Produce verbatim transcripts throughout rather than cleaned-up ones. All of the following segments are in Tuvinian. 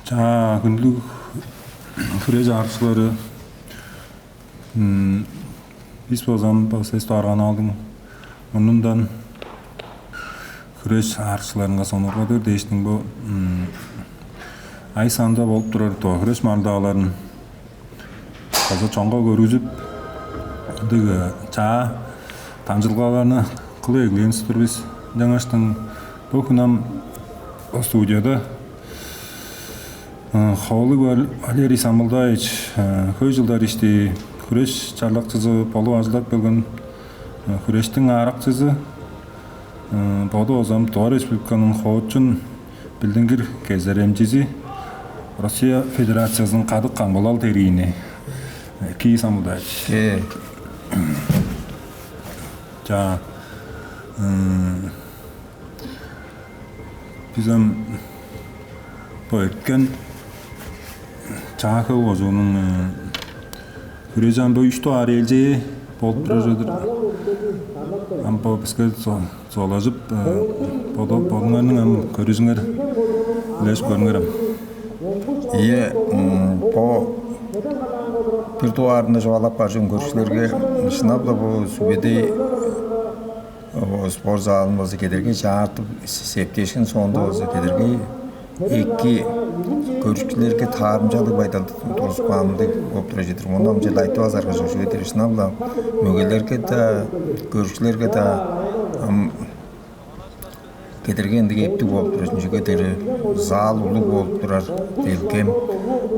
Чаа, хүндүлүг хүреш аарыкчылары, м, бис базам база эс даарганаалдың мурнундан хүреш аарыкчыларынга сонуургадыр дээштиң бо, м, ай санында болуп турар тыва хүреш маргылдааларын база чонга көргүзүп, ындыг, э, чаа дамчыдылгаларны кылып эгелээн-дир бис. Ынчангаштың бо хүн ам бо студияда, э, Ховалыг Вал-, Валерий Самбылдаевич, э, хөй чылдар ишти хүреш чарлакчызы болуп ажылдап келген, э, хүрештиң ааракчызы, э, боду базам Тыва Республиканың хоочун билдингир кезер эмчизи, Россия Федерациязының кадык камгалал териини, э, Кий Самбылдаевич. Э. Чаа, м, бис ам бо эрткен Чаа-Хөл кожууннуң, э, хүрежи ам бо үш дугаар ээлчээ болуп турар чүве-дир. Ам бо биске со-, соолажып, э, боду-, бодуңарның ам көрүжүңер, үлежип көрүңер ам. Ийе, м, бо бир дугаарында чугаалап бар чүвем көрүкчүлерге, шынап-ла бо Сүбедей, э, спорт залын болза кедергей чаартып, с-, септиишкин соонда болза кедергей эки көрүкчүлерге таарымчалыг байдалды тургузуп каан мындыг болуп турар чүве-дир. Ону ам черле айтып азарга чок чүве-дир. Шынап-ла мөгелерге-даа, көрүкчүлерге-даа ам кедергей ындыг эптиг болуп турар. Чүге дээрге зал улуг болуп турар, делгем,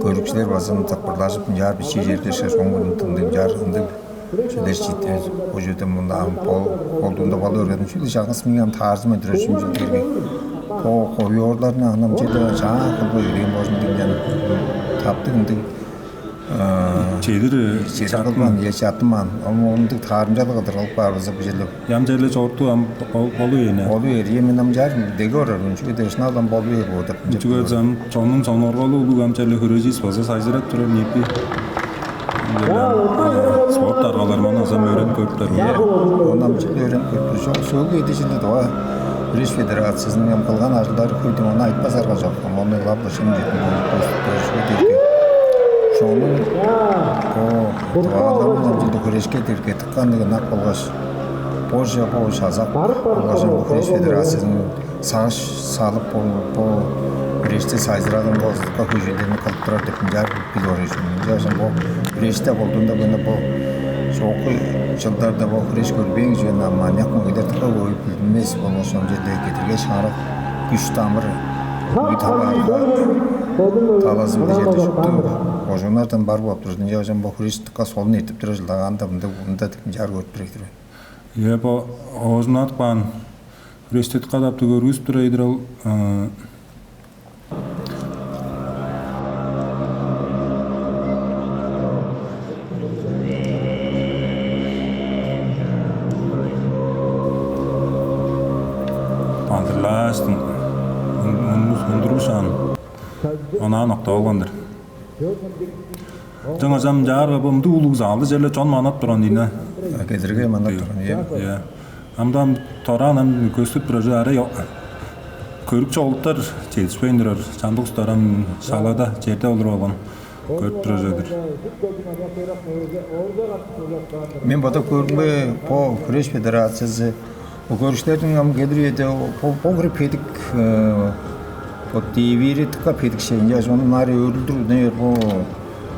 көрүкчүлер база ындыг тыппырлажып, ынчаар бичии черге ышкаш, оон ындыг, ынчаар ындыг чүвелер читтирер. Ол чүве-дир, мында ам бол-, колдуунда болу берген. Чүгле чаңгыс мээң ам таарзымайн турар чүвем чүл дээрге, бо ковёрларны ам черле чаа кылбай үлээн болзун дегенден таптыг ындыг, э, чедир, э, чедир чаттым. Кылбаан, э, чаттымаан. Ам ындыг таарымчалыг кылдыр кылып каар болза, бо черле ам черле чоорту ам бол-, болу бээр ийин. Болу бээр ийин, мен ам чаар деге орар мен, чүге дээрге шынап-ла ам болу бээр боор деп. Чүге дизе ам чоннуң сонуургалы улуг, ам черле хүреживис база сайзырап турар, непи. Ынчаарга ам, э, спорт даргалары маны база өөренип көрүптер. Ийе, ону ам черле өөренип көрүптер. Чок, сөөлгү эди чылда Тыва хүреш федерациязының ам кылган ажылдары хөй-дүр, ону айтпас арга чок. Ам ону ылап-ла шын чүвезин көрүп, көстүп турар чүве дээрге. Чоннуң, о, тываларның ам черле хүрешке дээрге дыка ындыг ынак болгаш, бо ча-, бо чазак болгаш ам бо хүреш федерациязының сагыш салып, бо, бо хүрешти сайзырадыын болза, дыка хөй чүүлдерни кылып турар деп ынчаар билип орар чүве мен. Ынчангаш ам бо хүрешти колдуунда мында бо чоокку чылдарда бо хүреш көрбээн чүвени ам аныяк мөгелер дыка хөй билбес болгаш, ам черле кедергей шаңнал, күш-дамыр, үй-таваарга талазы-биле черле шупту кожууннардан бар болуп турар. Ынчангаш ам бо хүреш дыка солун эртип турар чылдагаанда, мында, мында деп ынчаар көрүп турар-дыр мен. Ийе, бо оозунадып каан хүрешти дыка таптыг көргүзүп турар-дыр ол, э, бандырлааштың, ун-, ун-, ундургушаан, онаан октап алган-дыр. Ынчангаш ам чаарга бо мындыг улуг залды черле чон манап турган ийин аа. А, кедергей манап турган, ийе. Ийе. Ам-даа ам дораан ам көстүп турар чүве, арай о-, көрүкчү олуттар чедишпейн турар. Чамдык улустар ам шалада черде олуруп алган. Көрүп турар чүве-дир. Мен бодап көөрүмге, бо хүреш федерациязы бо көрүкчүлерниң ам келир үеде бо, бо хире бедик, э, бо дээвири дыка бедик шей. Ынчангаш ону ынаар өөрүндүрүп, бо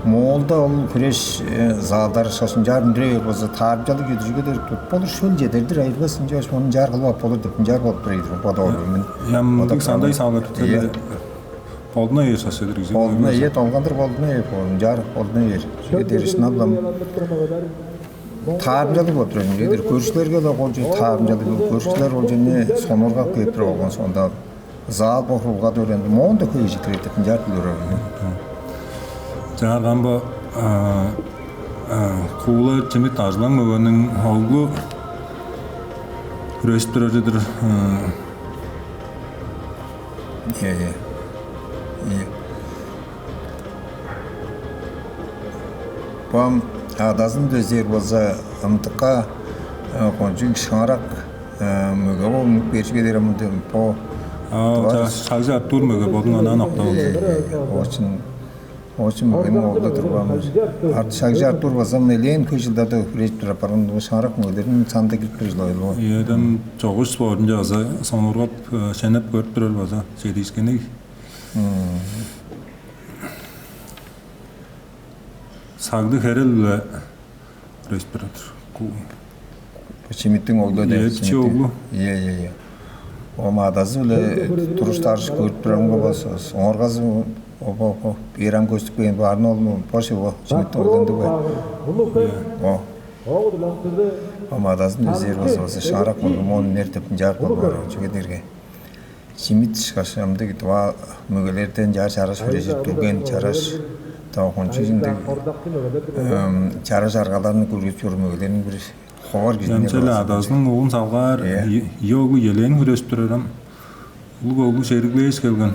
моолда ол хүреш, э, залдары ышкаш ынчаар үндүрер болза, таарымчалыг чүве-дир, чүге дээрге тутпалыг шөл чедер-дир, айырбас, ынчангаш ону ынчаар кылып ап болур деп, ынчаар болуп турар-дыр, бодап ор мен. Ам бодап мындыг сандай турар. Салыр, ийе. Черле болдуна бээр шаш чедер кижи. Болдуна, ийе, долгандыр болдуна бээр, болдун, ынчаар болдуна бээр. Чүге дээрге шынап-ла таарымчалыг болуп турар. Чүге дээрге көрүкчүлерге-ле ол чүве таарымчалыг, көрүкчүлер ол чүвени сонуургап кээп турар болган соонда, зал бо хурулга төрээн, моон-даа хөй кижи кирер деп ынчаар билип орар мен. Чаарга ам бо, а, а, Куулар Чимит Ажылаң мөгениң оглу хүрежип турар чүве-дир. Ийе, ийе. Ийе. Бо ам адазын дезер болза, ындыкка, э, кончуг шаңнал, э, мөге болуп үнүп кээр чүве-дир, мында бо А, ча-, шагжы Артур мөге бодуң анаан октап алды. Очень, очень мөгениң оолда турган. Арт шагжы Артур базам элээн хөй жылдарда хүрээжип тур апарган, шаңарак мөгелерниң санында кирип тур ужурлуг. Ийеден чогуш спортунче база соңургап, э, шенеп көрүп турар база чедиишкениг. Сагды херел-биле рестораторку. Чимиттиң оглу деп. Эпчи оглу. Ие, ие, ие. Ома адазы-биле туруш тарыш көрүп турарымга болсо, оңоргазы оба бирам көстүп кээн баарын ол бош его чимиттиң оглунду бе. О. Ома адазын өзер болсо шаарак болгу моон нертип жарып калбаар чүге дерге. Чимит ышкаш ам деги дыва мөгелерден чаар чараш хүрежир дүрген чараш дыва кончуг ындыг чараш аргаларны көргүзүп чоруур мөгелерниң бир ховар кижиниң. Эмчеле адазының угун салгаар йогу елээн хүрежип турарам. Улуг оглу шериглээш келген.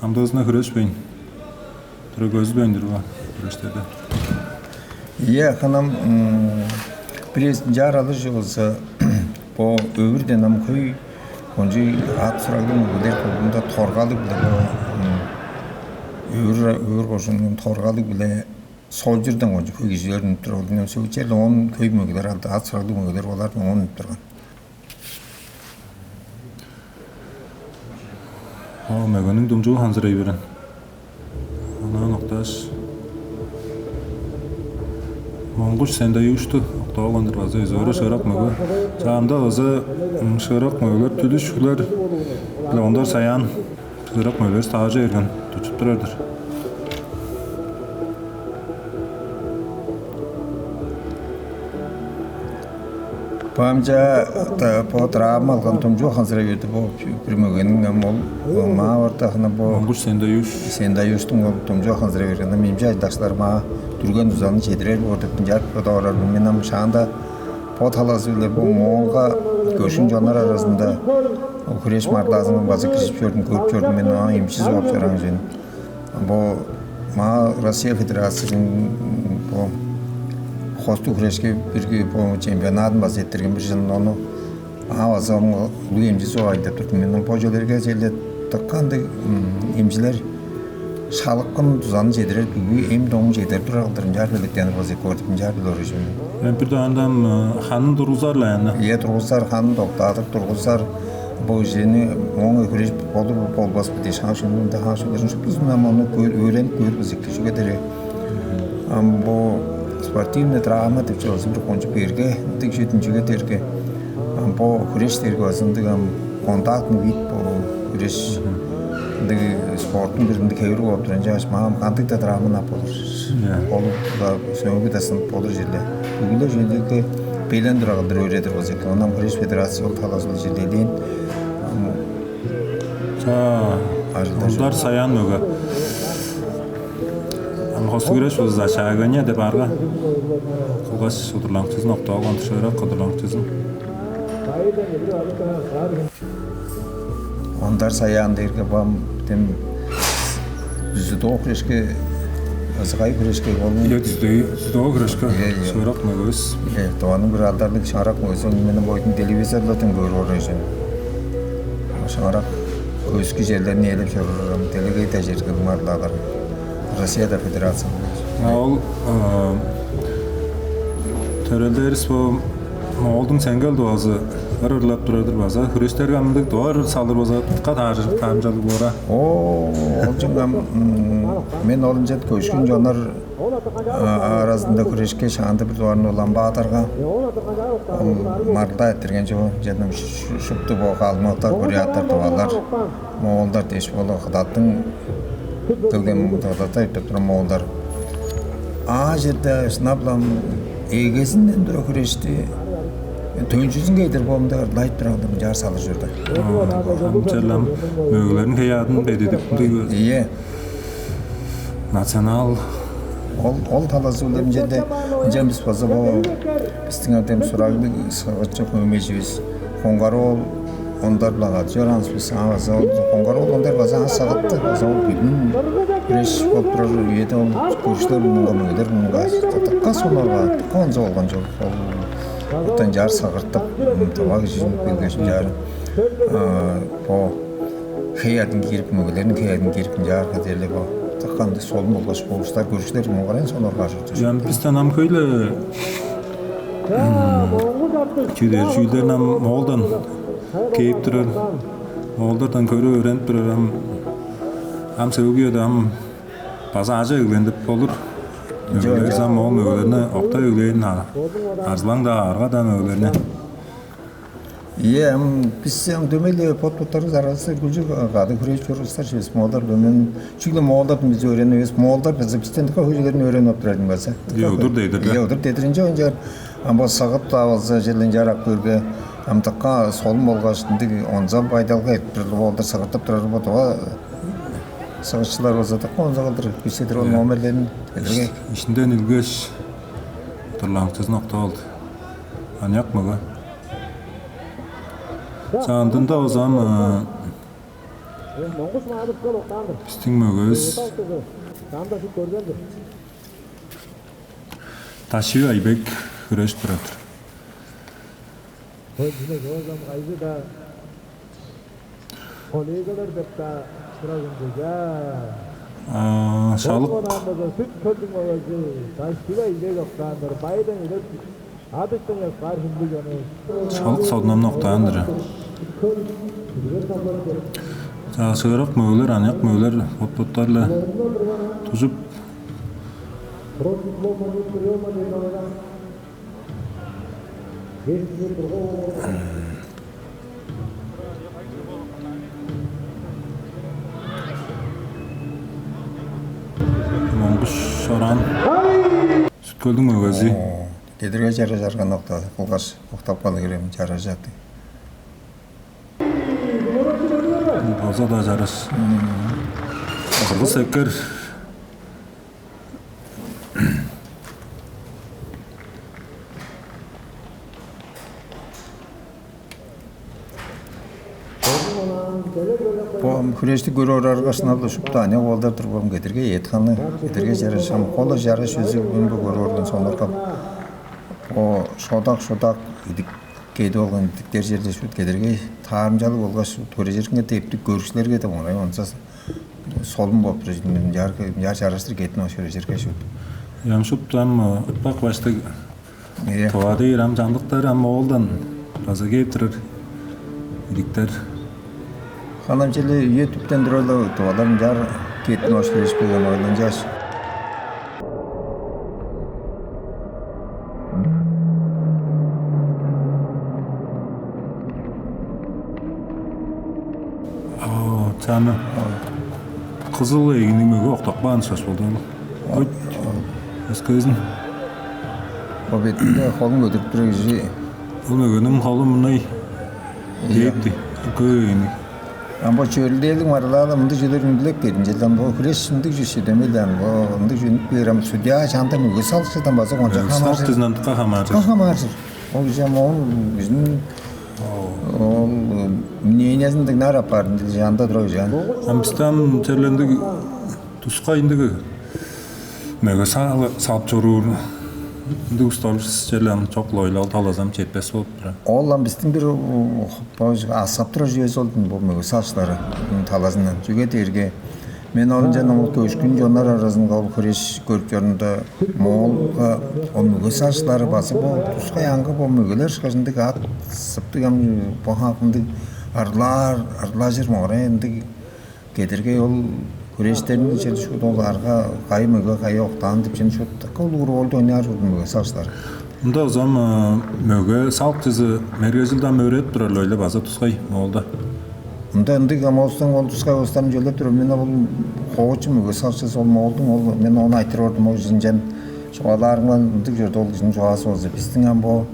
Амдыызына хүрежпейн. Тура көзүлбейн турган. Хүрежтерде. Ийе, ханам бирээзин чаар алыжы болза, бо өвүрден ам хөй кончуй ат сураглыг мөгелер кылгында торгалыг биле бо өвүр өвүр кожунунун торгалыг биле солчурдан кончуй хөй кижи өрүнүп тур. Ол сөөгүчерле он хөй мөгелер алды, ат сураглыг мөгелер олардан он үнүп турган. О, мөгөнүң думчугу ханзырай берен. Онаан октааш. Моңгуш сен да юушту октоогандыр база өзөрү шырак мөгө. Чаамда база шырак мөгөлөр түлүш хүлер ондар саян шырак мөгөлөр стажы эрген тутуп турар-дыр. Бамча по травма алган тумчу ханзыра берди бо бир мөгениң ам ол маавырда хана бо Монгуш Сендаюш. Сендаюштуң ол тумчу ханзыра берген мемче аждакчылар маа дүрген узаны чедирер боор деп ынчаар бодоорар мен ам шаанда бо талазы биле бу моолга көшүн чоннар аразында хүреш мартаазын база киржип чордум көрүп чордум мен аңаа эмчизи болуп чораан чүвен. Бо маа Россия Федерациясының бо хостуг хүрешке бирги бо чемпионадын база эрттерген бир жыл ону ага база улуу эмчизи ол деп турдум. Мен бо чөлерге черле тыккандыг эмчилер шалыккын дузаны чедирер бүгү эм доңун чедирип турар кылдыр ынчаар белектенир болза эки деп ынчаар билип оружум. Мен бир даандан ханын тургузар-ла аны. Ийе тургузар ханын доктаадып тургузар. Бо ужени оң хүрежип болур болбас бу дээш хаа шүнү мында хаа шүлерин шуптузун ам ону өөренип көөр бизик чүге дээрге ам бо спортивный травма деп чоозу бир кончуп берге ындыг чүдүн чүге дээрге ам бо хүреш дээрге база ындыг ам контактный вид бо хүреш ындыг спорттун бир ындыг хевир болуп турган чааш маам кандыг-даа травманы ап болур. Ол сөөгү да сынып болур черле. Бүгүлер чүндүгү белен турагылдыр өөредир болза экен. Ондан хүреш федерация ол талазы черле элээн. За, Ондар Саян мөге. Ам хостуг хүреш болза шаагыня деп арга. Кылгаш удурлаңчызын октоогон тышыырак удурлаңчызын. Ондар Саян дээрге бам тем Дзюдо хүрешке, ызыгай хүрешке болуң. Ийе, дзюдо, дзюдо хүрешке. Ийе, ийе. Шыырак мөгөс. Ийе, тооның бир алдарлыг шаңарак мөгөс ол менен бойдун телевизорлордон көрүп орайжын. Шаңарак көскү жерлерин ээлеп чорурам, делегей да жерге марлаалар. Россияда федерация. А ол төрөлдерис бо Моолдуң сеңгел дуазы ыр ырлап турар-дыр база. Хүрештерге амдыг дуар салыр база дыка таажырып таамчалыг боора. О, ол чуңгам мен олунчат көшкүн чоннор аразында хүрешке шаанда бир дуарны улам баатарга ол марда эттерген чогу жетим шупту бо калмыктар, буряттар, тывалар, моолдар дээш боло кыдаттың келген кыдатта эптеп турган моолдар. А жерде шынап-ла эгезинден тура хүрешти төнчүзүн кедир боомда ырлайып турган мынчаар салыр чорду. Ынчалам мөгүлерин хыяадын бедидип ындыг Ийе. Национал Ол ол талазы улам жерде ынчан бис база бо биздин артем сурагылыг сагытчы хөөмейжибиз. Коңгар ол ондар-ла кады чорааныс бис. Аңаа база ол коңгар ол ондар база аңаа сагытты. База ол бүдүн хүреш болуп турар үеде ол көрүштер муңга мөгелер муңга дыкка сонорга дыкка онза болгон жок. Ол оттан жаар сагыртып, тыва кижи келгеш жаар бо Кей адын киирип, мөгелерниң кей адын киирип, ынчаарга дээрле бо. Тыкканды солун болгаш болуштар көрүкчүлер муңгарайн соноргаар чорду. Ам бистен ам хөйле чүүлдер чүүлдерин ам моолдан кээп турар, моолдардан көрүп өөренип турар. Ам ам сөөгү ам база ажа өглендип болур. Мөгелер ам ол мөгелерни октай өглээн, арзылаң-даа арга-даа мөгелерни. Ийе, ам бис ам дөмей-ле бот-боттарывыс аразы күлчү кады хүрээш чорувустар чүвес моолдар дөмей. Чүгле моолдардан биз өөренип эвес, моолдар база бистен дыка хөйүлерин өөренип оптурар база. Ийе, удур дедир. Ийе, удур дедиринче ончаар ам бо сагыт-даа болза, черле ынчаар ак көөрге, ам дыка солун болгаш ындыг онза байдалга эртип турар болдар, сыгыртып турар бо дова сыгырчылар болза дыка онза кылдыр күчедир ол номерлерин эдерге. Ишинден илгеш турлааңчызын октап алды. Аныяк мөге. Чаандында озаан бистиң мөгевис Даши Айбек хүрээшип турар-дыр. Коллегалар деп-даа турар ындыг. Шалык. Онаанда сүт көлдүң овазы Даши Айбек октааннар байдан үлеп Шалык содунамны октаан-дыр. Чаа, сыырак мөгелер, аныяк мөгелер бот-боттар-ла тужуп. Моңгуш Шораан. Сүткөлдүң мөгези. Кедерге чараш арган окта кылгаш, октап кала херем чаражады. База-даа чараш. Кыргыз эккер. Бо ам хүрээшти көрүп орарга шынап-ла шупту аныяк оолдар турган кедерге эът ханы, кедерге чараш ам кола чараш өзү бүгүн бо көрүп орган сонургап. Бо шодак-шодак идик кедип алган идиктер черле шут кедерге таарымчалыг болгаш төрежиринге дептик көрүкчүлерге деп оңай онза солун болуп тур. Мынчаар чараштыр кеттин ош өрежерге шут. Ям шупту ам ытпак баштыг. Тывады ирам чамдыктар ам оолдан база кээп турар. Иликтер. Ханам чили үе түптен туралар тывалар мынчаар кеттин ош өреш болган ойланчааш. Чаны кызыл эгиниң мөге октап каан шаш болду ол. Өскөзүн. Бо бетинде холун көдүрүп турар кижи. Ол мөгөнүң холу мынай дээпти. Көөгени. Ам бо чөрүлдээлиг марылаалы мындыг чүлөр үндүлеп кедин челден бо хүреш ындыг чүс чедемелден бо ындыг чүнүп бээр ам судья чаанда мөге салыкчыдан база конча хамааржыр. Салыкчызынан дыка хамааржыр. Дыка хамааржыр. Ол кижи ам ол кижиниң ол мнениязын дыңнаар апаар ындыг чаанда турар кижи ам. Ам бистен черлендиг тускай ындыг мөге салып чоруур ындыг усталыс черле ам чок ойлал талазам четпес болуп турар. Ол ам бистиң бир аскап турар чүвези ол бо мөге сакчылары талазындан. Чүге дээрге мен ол ынчан ол көшкүн чоннар аразынга ол хүреш көрүп чорунда моолга ол мөге сакчылары база бо тускай аңгы бо мөгелер ышкаш ындыг ат сыптыг ам бо хакындыг ырлаар ырлажыр моорай ындыг Кедергей ол хүрештерниң чедишкү доллаарга кайы мөге кайы октаан деп чүн шуптакка улуг ролду ойнаар ужурлуг мөге сагыштар. Ында озам мөге салыкчызы мергежилдам өөредип турар ойле база тускай моолда. Ында ындыг амоостан ол тускай оостарын чөлеп тур мен ол хоочу мөге салыкчызы ол моолдуң ол мен ону айтыр ордум ол жынчан чугаалаарымган ындыг чорду ол кижиниң чугаасы болза биздиң ам бо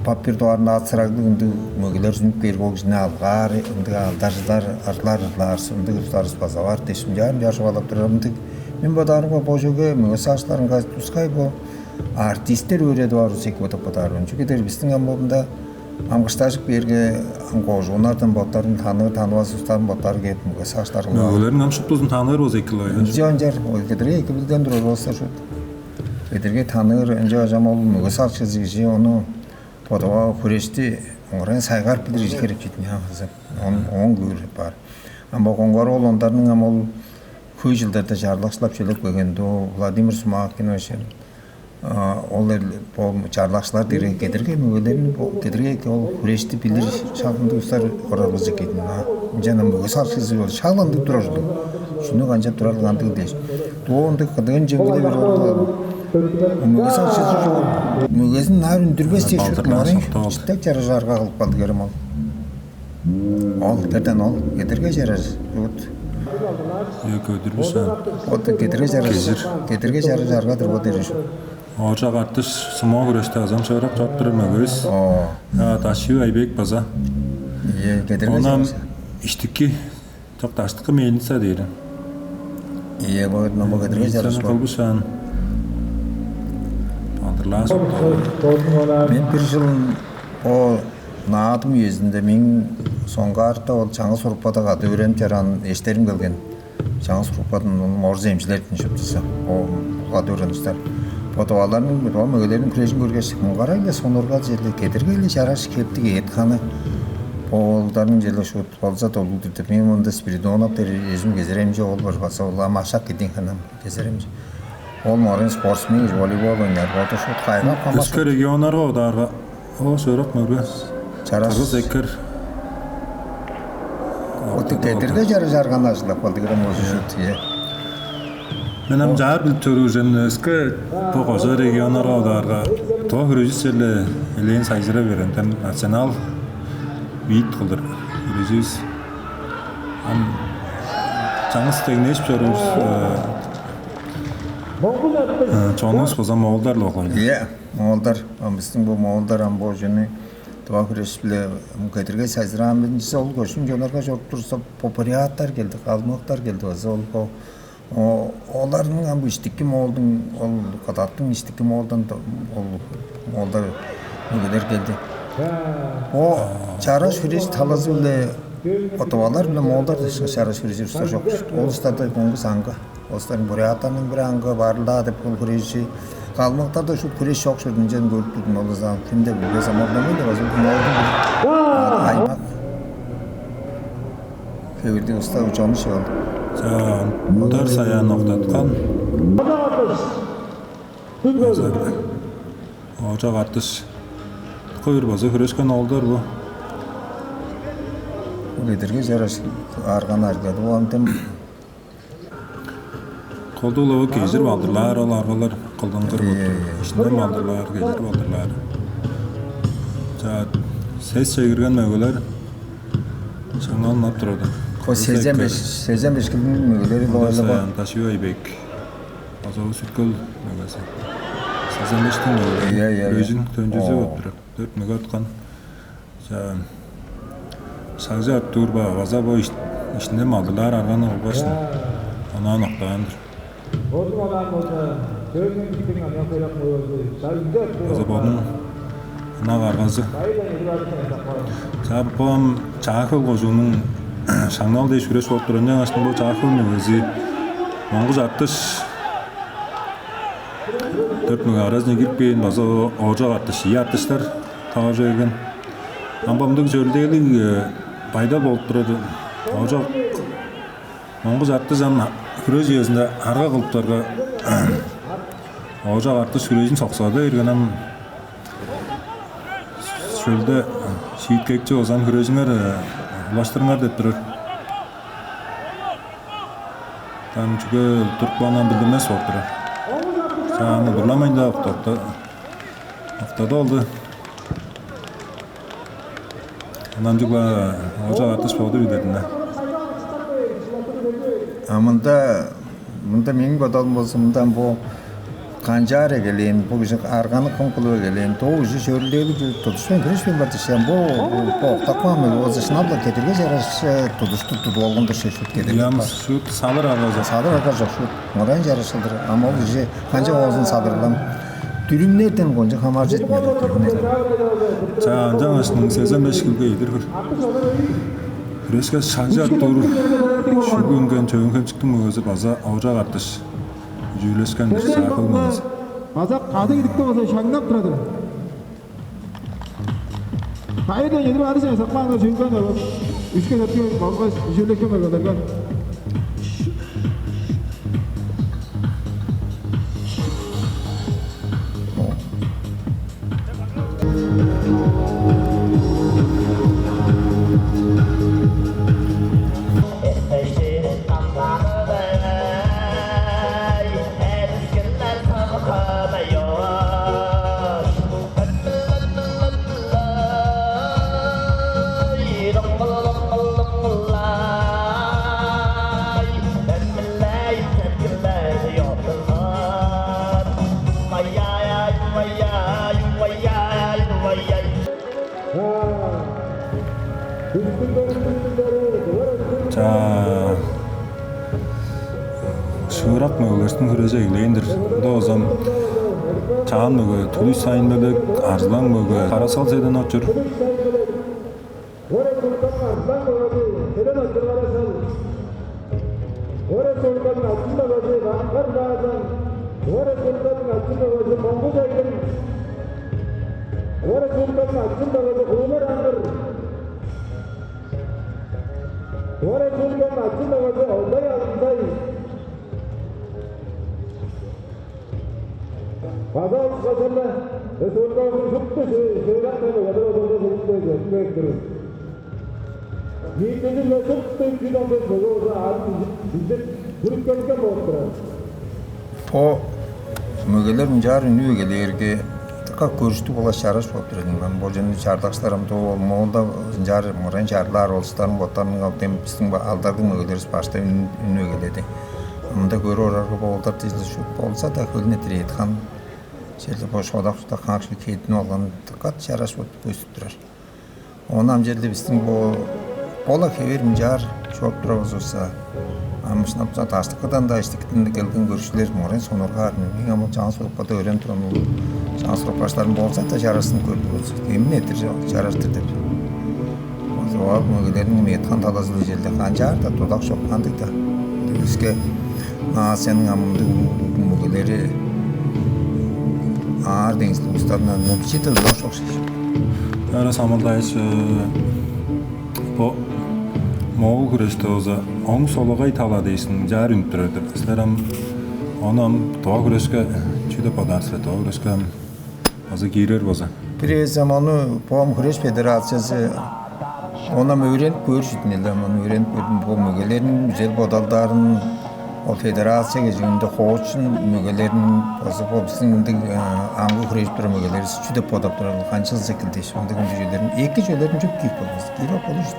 Папир дугаарында ат-сырагдыг ындыг мөгелер сүнүп кээрге ол кижини алгаар, ындыг алдаржылар, ырлар ырлаарсы, ындыг улустарывыс база бар дээш, ынчаар ынчаар чугаалап турар ындыг. Мен бодаарымга бо чүге мөге сагыштарынга тускай бо артисттер өөредип аар улус эки бодап бодаар мен. Чүге дээрге биздиң ам болунда ам кыштажып кээрге ам кожууннардан боттарын таныыр, танывас улустарын боттары кээп мөге сагыштар кылып аар. Мөгелерниң ам шуптузун таныыр болза эки-ле. Ынча ынчаар ол кедерге эки билден турар болза шут. Кедерге таныыр ынча ажам ол мөге сагыш кижи ону бодуга хүрешти Оңгорайн сайгарып билир херек чүве-дир ийин, ам база. Он, он көөр бар. Ам бо Коңгар-оол Ондарның ам ол хөй чылдарда чарлакчылап чөлеп келген. Доо Владимир Сумакинович, а, ол эр-, бо чарлакчылар дээрге кедерге мөгелерин, бо кедерге ол хүрешти билир шак ындыг улустар орар болза эки-дир ийин. А ынчан ам мөге салыкчызы ол шак ындыг турар ужурлуг. Чүнү канчап турар ындыг дээш. Доо ындыг кыдыынче мөге бир ол мөге салыкчызы чок. Мөгезин ынаар үндүрбес дээш. Балтырлаар шуут, шупту ол. Читтек чараш арга кылып калды, көрем ол. Ол, дерден ол, кедерге чараш, вот. Э, көдүрлүш, а. Вот кедерге чараш, кезир. Кедерге чараш арга-дыр, вот, эриш. Ооржак Артыш, сумо хүреште азам шыырак чоруп турар мөгевис. О. А, Дашчы Айбек база. Э, кедерге чараш. Оон ам иштики, чок, даштыкы мельница дээр. Э, вот, номо кедерге чараш. Мельницаны кылбышаан. Бандырлааш. Мен бир чыл о Наадым үезинде мээң соңгаарда ол чаңгыс группада кады өөренип чораан эштерим келген. Чаңгыс группадан, ону орус эмчилерден шуптузу. О, кады өөреникчилер. Бодаваларның, бо мөгелерниң хүрежин көргеш, муңгарай-ла сонургал черле, кедерге-ле чараш, кептиг эът-ханы. Оларның черле шуут болза долдур деп. Мен мында Спиридонов дээр эжим кезер эмчи ол бар, база ол ам ашак кедиң ханам. Кезер эмчи. Ол морин спортсмен, волейбол ойнаар. Боду шуут кайгап калбас. Өске регионнарга одаарга, о, шыырак мөрге. Чараш. Кыргыз эккер. Оттук кедерге чараш арганы ажылдап калды, кырым болза шуут, э. Мен ам чаар билип чоруур чүвем, өске бо кожа регионнарга одаарга, тыва хүреживис черле элээн сайзырай берген. Дем национал вид кылдыр хүреживис. Ам чаңгыс деңнежип чоруур, э, Э, чонувус база моолдар-ла болгай. Ийе, моолдар. Ам бистиң бо моолдар ам бо чүнү тыва хүреш-биле, м, кедерге сайзыраан биринчизи ол көшкүн чоннарга чоруп турза, бо буряттар келди, калмыктар келди база ол бо. О, оларның ам бо иштики моолдуң, ол кадаттың иштики моолдан да, ол моолдар, мөгелер келди. О, чараш хүреш талазы-биле, о, тывалар-биле моолдар дышка чараш хүреш улустар чок. Ол улустарда коңгус аңгы. Олустарның буряттарның бир аңгы баарыл-даа деп ол хүрежи. Калмыктарда шуут хүреш чок шуут, ынчан көрүп турдум, ол ызаан ким деп билбес, ам орнамай деп азы моолдуң бир аймак. Хевирди уста учамыш ол. За, Одар Саян октаткан. Ооржак Артыш. Кыйыр база хүрешкен оолдар бу. Бедерге жараш арган аргады. Бу ам дем Колдуг-ла кезир балдырлаар ол аргалар кылдынгыр болду. Ийе, ийе. Ишинде балдырлаар, кезир балдырлаар. За, сес чегирген мөгелер шаңналынап турады. О, сезен беш, сезен беш килдиң мөгелери. Саян, Дашио Айбек. Азавы сүткел мөгези. Сезен бештиң мөгелери. Ийе, ийе, ийе. Өзүн төнчүзү болуп турат. Дөрт мөге аткан. Чаа, шагжы ап тур ба, база бо иш-, иштинден балдырлаар арганы кылгаш, онаан октаан-дыр. База бодунуң ынак аргазы. Чаа, бо ам Чаа-Хөл кожууннуң шаңнал дээш хүреш болуп турар. Ынчангаш бо Чаа-Хөл мөгези Монгуш Артыш, дөрт мөге аразынче кирип кээн, база Ооржак Артыш, ийи Артыштар таваржы берген. Ам бо мындыг чөрүлдээлиг, э, байдал болуп турар. Ооржак, Монгуш Артыш ам хүреш үезинде арга кылыптарга, Ооржак Артыш хүрежин соксада берген, ам шөлде шииткекчи болза, ам хүрежиңер, э, улаштырыңар деп турар. Ам чүге турупканын билдинмес болуп турар. Чаа, ам удурламайн-даа октады. Октады болду. Ынчан чүгле Ооржак Артыш боду билдирди. А мында, мында мээң бодалым болза, мында бо канчаар эгелээн, бо кижи арганы кым кылып эгелээн, доо кижи чөрүлдээлиг тудушпайн, күрүшпейн бар дишем. Бо, бо октапкан болза, шынап-ла кедерге жараш тудушту тудуп алган-дыр, шешип кедерге. Ам шуут салыр арга чок. Салыр арга чок, шуут морайн жараш кылдыр. Ам ол кижи канчап оозун салырылам. Дүрүмнерден кончуг хамааржы этмээр, дүрүмнерден. Чаа, ынчангаш сезен беш килге идир бир. Хүрешке шагжы ап тур. Шүгү үнген Чөөн-Хемчиктиң мөгези база Ооржак Артыш. Үжүүлешкен-дир, Чаа-Хөл мөгези. База кады идикти болза шаңнап турады. Хайыда, едир аны сен сакмаанга чөйгөн алып, үшке саткен болгаш, үжүлешкен болган. Чаа, шыырак мөгелерниң хүрежи эгелээн-дир. Ында болза чаан мөге Тулуй Сайын-Белек, арзылаң мөге Кара-Сал Седен-Очур. Республиканың арзылаң мөгези Седен-Очур Кара-Сал. Республиканың ачын мөгези Каңгар Баазаң. Республиканың ачын мөгези Моңгуш Айдың. Республиканың ачын мөгези Куулар Аңгыр. Республиканың ачын мөгези Олдай Алдындай. База ол кожанда республикабыстың шупту шыырак мөгелери озалда чедип келген, чедип келип турар. Ниитизи-биле шупту чүс он беш мөге болза аъдын бижип, бижип, бүрүткелген болуп турар. Бо мөгелер мынчаар үнүп эгелээрге, дыка көрүштүг болгаш чараш болуп турар. Ам бо чүнү чарлакчылар ам доо ол моолда ынчаар мырайн чарлаар олустарын боттарының ал дем бистиң ба-, алдарлыг мөгелеривис баштай үн-, үнүп эгеледи. Мында көрүп орарга, бо оолдар дижил шуут болза-даа, хөлүне дирээткан черле бо шодак-шудак каңгы кединип алган дыка чараш болуп көстүп турар. Оон ам черле бистиң бо, бо-ла хевээр мынчаар чоруп турар болзувусса, ам шынап-ла даштыкыдан-даа, иштикиден-даа келген көрүкчүлер мырыңай сонуургаар. Мээң ам ол чаңгыс группада өөренип турган ол чаңгыс группадаштарым болза-даа, чараштын көрдү болза, эмин эрттир ча-, чараштыр деп. Ооба, мөгелерниң эми эткан талазы-биле черле канчаар-даа дудак чок, кандыг-даа. Өске нацияның ам мындыг мөгелери аар деңзил улустарындан мынча-даа дудак чок шеш. Ара самалдайш, э, бо моол хүреште болза, оң солагай тала дээштиң чаар үнүп турар-дыр. Силер ам ону ам доо хүрешке чүү деп бодаар силер? Доо хүрешке ам база киирер болза. Бир эвес ам ону бо ам хүреш федерациязы, ону ам өөренип көөр чүве-дир ийин, ам ону өөренип көрдүм. Бо мөгелерниң үзел-бодалдарын, ол федерация кежигинде хоочун мөгелерин база бо бистиң мындыг, э, амгы хүрежип турар мөгелеривис чүү деп бодап турар, канчалза экил дээш, мындыг чүүлдерин, эки чүүлдерин чүп киип болбас. Киирип болуш.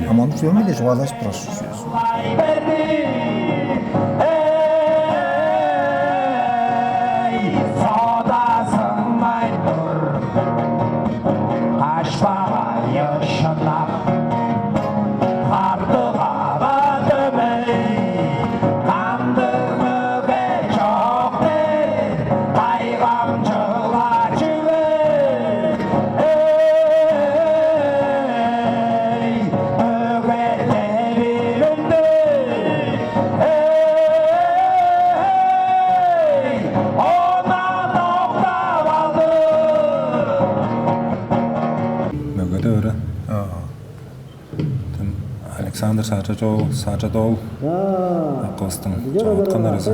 Ам ону чүвең-биле чугаалажып турар. Содазынмайн тур, кашпагай шынап, хардыга бадымай, кандыг мөге чок дээр, кайгамчыла чүве. Эй, мөге девиринде, эй, онан октап алды. Мөге девири. Ага. Тым Александр Саржа-оол, Саржа-оол акывыстың чоруткан ырызы.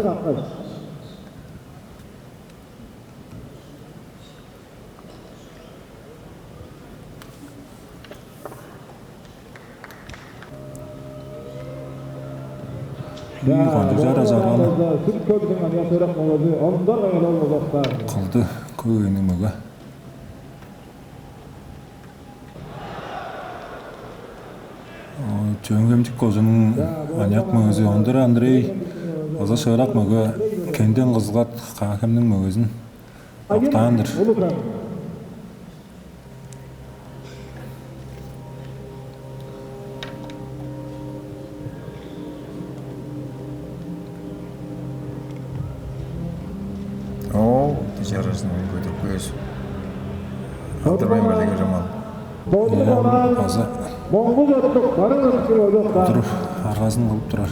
Үй кончуг чараш арган. Сүт-Хөлдүң аныяк-чорак мөгези Ондар Каял-оол Озактаар. Кылды көк өйнү мөге. Чөөн-Хемчик кожууннуң аныяк мөгези Ондар Андрей база шыырак мөге Кенден Кызылгат Каа-Хемниң мөгезин октаан-дыр. Оо, дижарыжын көдүрүп көөр. Алдырбайн белегер амал. База Моңгуш оттук барың ырыскыр озок-даа. Туруп, аргазын кылып турар.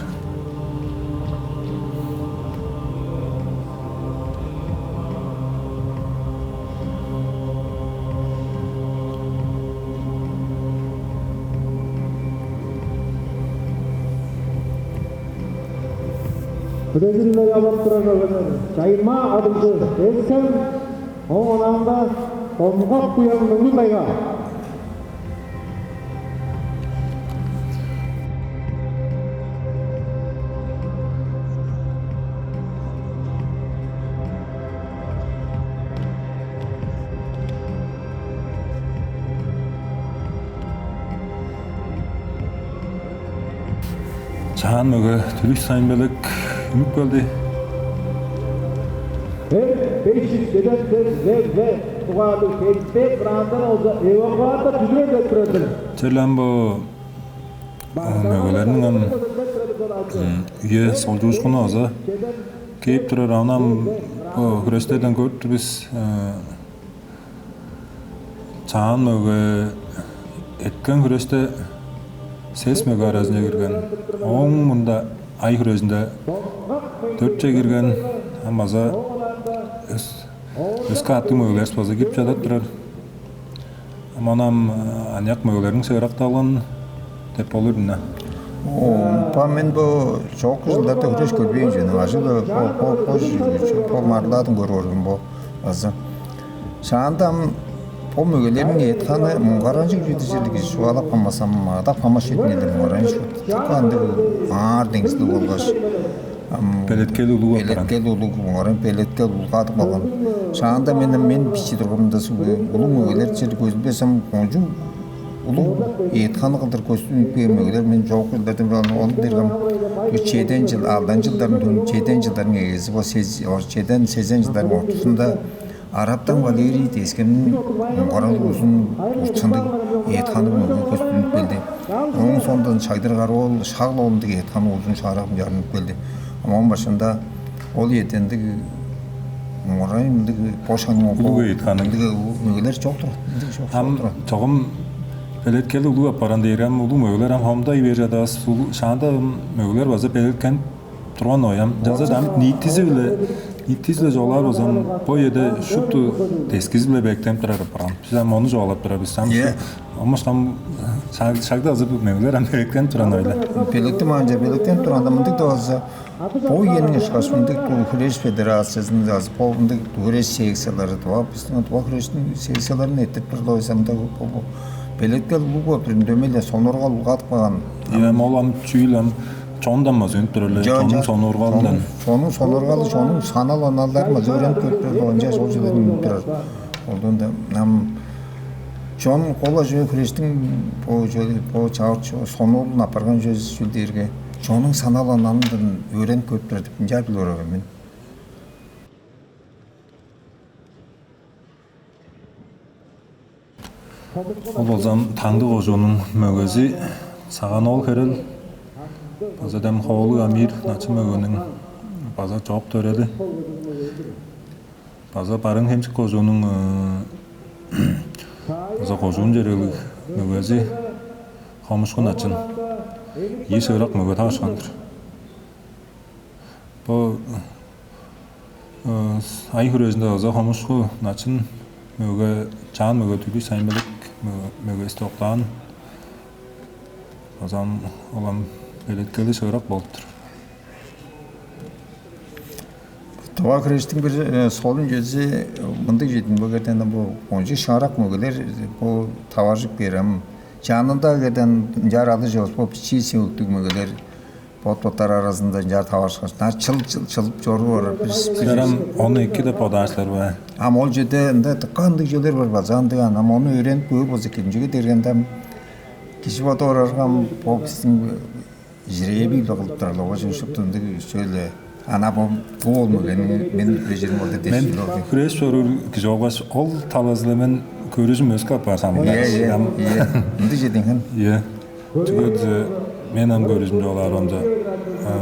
Күрезин мөге алып турар мөгелер: Чайма Адыгжы, Эскен, ооң онаанда Донгак Буян, Мөңгүн-Тайга. Чаан мөге Түлүш Сайын-Белек үнүп келди. М беш чүс чеден сес В В дугаарлыг Федосей Бранданы болза эвакуация чүдүрер деп турар-дыр. Черле ам бо, а, мөгелерниң ам, м, үе солчуушкуну база кээп турар, ону ам бо хүрестерден көрүп тур бис. Э, Чаан мөге эрткен хүресте сес мөге аразынче кирген. Ооң мурнунда ай хүрезинде дөртче кирген, ам база өс-, өске аъттыг мөгелер база кирип чадап турар. Ам ону ам, э, аныяк мөгелерниң шыыракталганы деп болур ийин. О, ба мен бо чоокку чылдарда хүреш көрбээн чүве-дир. Ажыы-ла бо, бо, бо, бо маргылдаадын көрүп ордум бо база. Шаанда ам бо мөгелерниң эът-ханы муңгаранчыг чүве-дир черле, кижи чугаалап каан болза, адап каан болза, чүве-дир ийин, муңгаранчыг чүве-дир. Чүгле ындыг аар деңзилиг болгаш, ам, белеткели улуг апарган. Белеткели улуг, муңгаран белеткел улгадып калган. Шаанда мен, мен бичии турганымда, улуг мөгелер черле көзүлбес, ам кончуг улуг эът-ханы кылдыр көстүп үнүп кээн мөгелер мен чоокку чылдарда билип алдым. Ол дээрге ам бо чеден чыл, алдан чылдарның, чеден чылдарның эгези, бо сес-, о, чеден, сезен чылдарның ортузунда Араптан Валерий дескенниң муңгаранчыг узун уртчандыг эът-ханы мөге көстүп үнүп келди. Ооң соондан Чагдыр Кара-оол шак-ла ындыг эът-ханы узун шаарак мынчаар үнүп келди. Ам ооң башында ол үеде ындыг муңгарай, ындыг бо шагның улуг эът-ханы, ындыг мөгелер чок турган. Ындыг чок, чок турган. Ам чогум белеткели улуг апарган дээрге, ам улуг мөгелер ам хомудай бээр чадавас. Улу-, шаанда мөгелер база белеткенип турган оой ам. Ынчалза-даа ам ниитизи-биле, ниитизи-биле чугаалаар болза, ам бо үеде шупту дескизи-биле белеткенип турар апарган. Бис ам ону чугаалап турар бис. Ам, ийе, шу-, ам ышкаш ам шаг-, шагда азы бо мөгелер ам белеткенип турган оой-ла. Белеткенип, ам ынча белеткенип турган-даа, мындыг-даа болза, бо үениң ышкаш мындыг туу хүреш федерациязының азы бо мындыг хүреш секциялары, тыва, бистиң тыва хүрештиң секцияларын эрттирип турар-ла болза, мындыг бо, бо белеткел улуг болуп тур, дөмей-ле сонуургал улгадып калган. Ийе, ам ол ам чүүл ам чондан база үнүп турар-ла, чоннуң сонуургалындан. Чоннуң, чоннуң сонуургалы, чоннуң санал-онаалдары база өөренип көрүп турар-ла, ынчаш ол чүвелер үнүп турар. Ол дуунда ам чон кол-ла чүве хүрештиң бо чүве, бо чагырга сонуургалын апарган чүвези чүл дээрге, чоннуң санал-онаалындан өөренип көрүп турар деп ынчаар билип орар мен. Ол болза ам Таңды кожууннуң мөгези Саган-оол Херел, база дем Хоолуг Амир начын мөгениң база чоок төрели. База Барыын-Хемчик кожууннуң, э, база кожуун чергелиг мөгези Хомушку начын. Ийи шыырак мөге таварышкан-дыр. Бо, э, ай хүрежинде база Хомушку начын мөге, чаан мөге Түлүш Сайын-Белек мө-, мөгести октаан. База ам, ол ам белеткели шыырак болуп тур. Тыва хүрештиң бир, э, солун чүвези, э, мындыг чүве-дир ийин, бо херде ам бо кончуг шыырак мөгелер, э, бо таваржып кээр ам. Чанында херде ам ынчаар алыр чүве эвес, бо бичии сөөктүг мөгелер бот-боттары аразында ынчаар таварышкаш, ынчаар чыл-, чыл-, чылып чоруп орар бис, бис. Силер ам ону эки деп бодаар силер бе? Ам ол черде ында дыка ындыг чүвелер бар база, ындыг ам, ам ону өөренип көөр болза, кемчеге дергенде ам кижи бодап орарга, ам бо бистиң жребий-биле кылып турар-ла, ооба, шупту ындыг чүве-ле. Ана бо, бо ол мөгени мен, мен хүрежирим ол деп. Мен дешил ол. Хүреш чоруур кижи болгаш, ол талазы-биле мен көрүжүм өске апаар санмын. Ийе, ийе, ам, ийе. Ындыг чүве-дир ийин. Ийе. Чүге дизе, мен ам көрүжүм чугаалаар онда, а,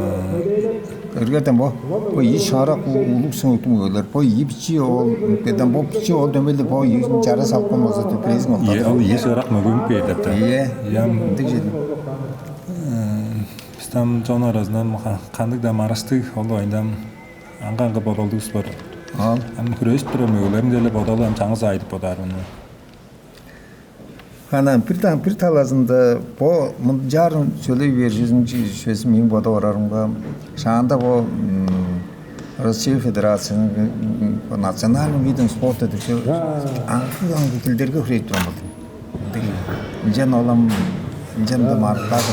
эргерден бо, бо ийи шыырак у-, улуг сөөктүг мөгелер, бо ийи бичии оол, беден бо бичии оол дөмей-ле бо ийин чара салып каан болза деп, билезиң ол. Ийе, ол ийи шыырак мөге үнүп кээр деп-тир. Ийе. Ийе, ам ындыг чүве-дир ийин. Э, бис ам чон аразындан ка-, кандыг-даа маргыштыг, ол оюнда ам аңгы-аңгы бодалдыг улус бар. Ам хүрежип турар мөгелерниң-даа бодалы ам чаңгыс аай деп бодаар мен. Анан бир таң бир талазында бо мынчаарын сөйлей бээр чүвезин чүвезин мээң бодап орарымга, шаанда бо Россия Федерацияның национальный видом спорта деп аңгы аңгы тилдерге хүрээп турган болду. Ынчан олам ынчан да маркада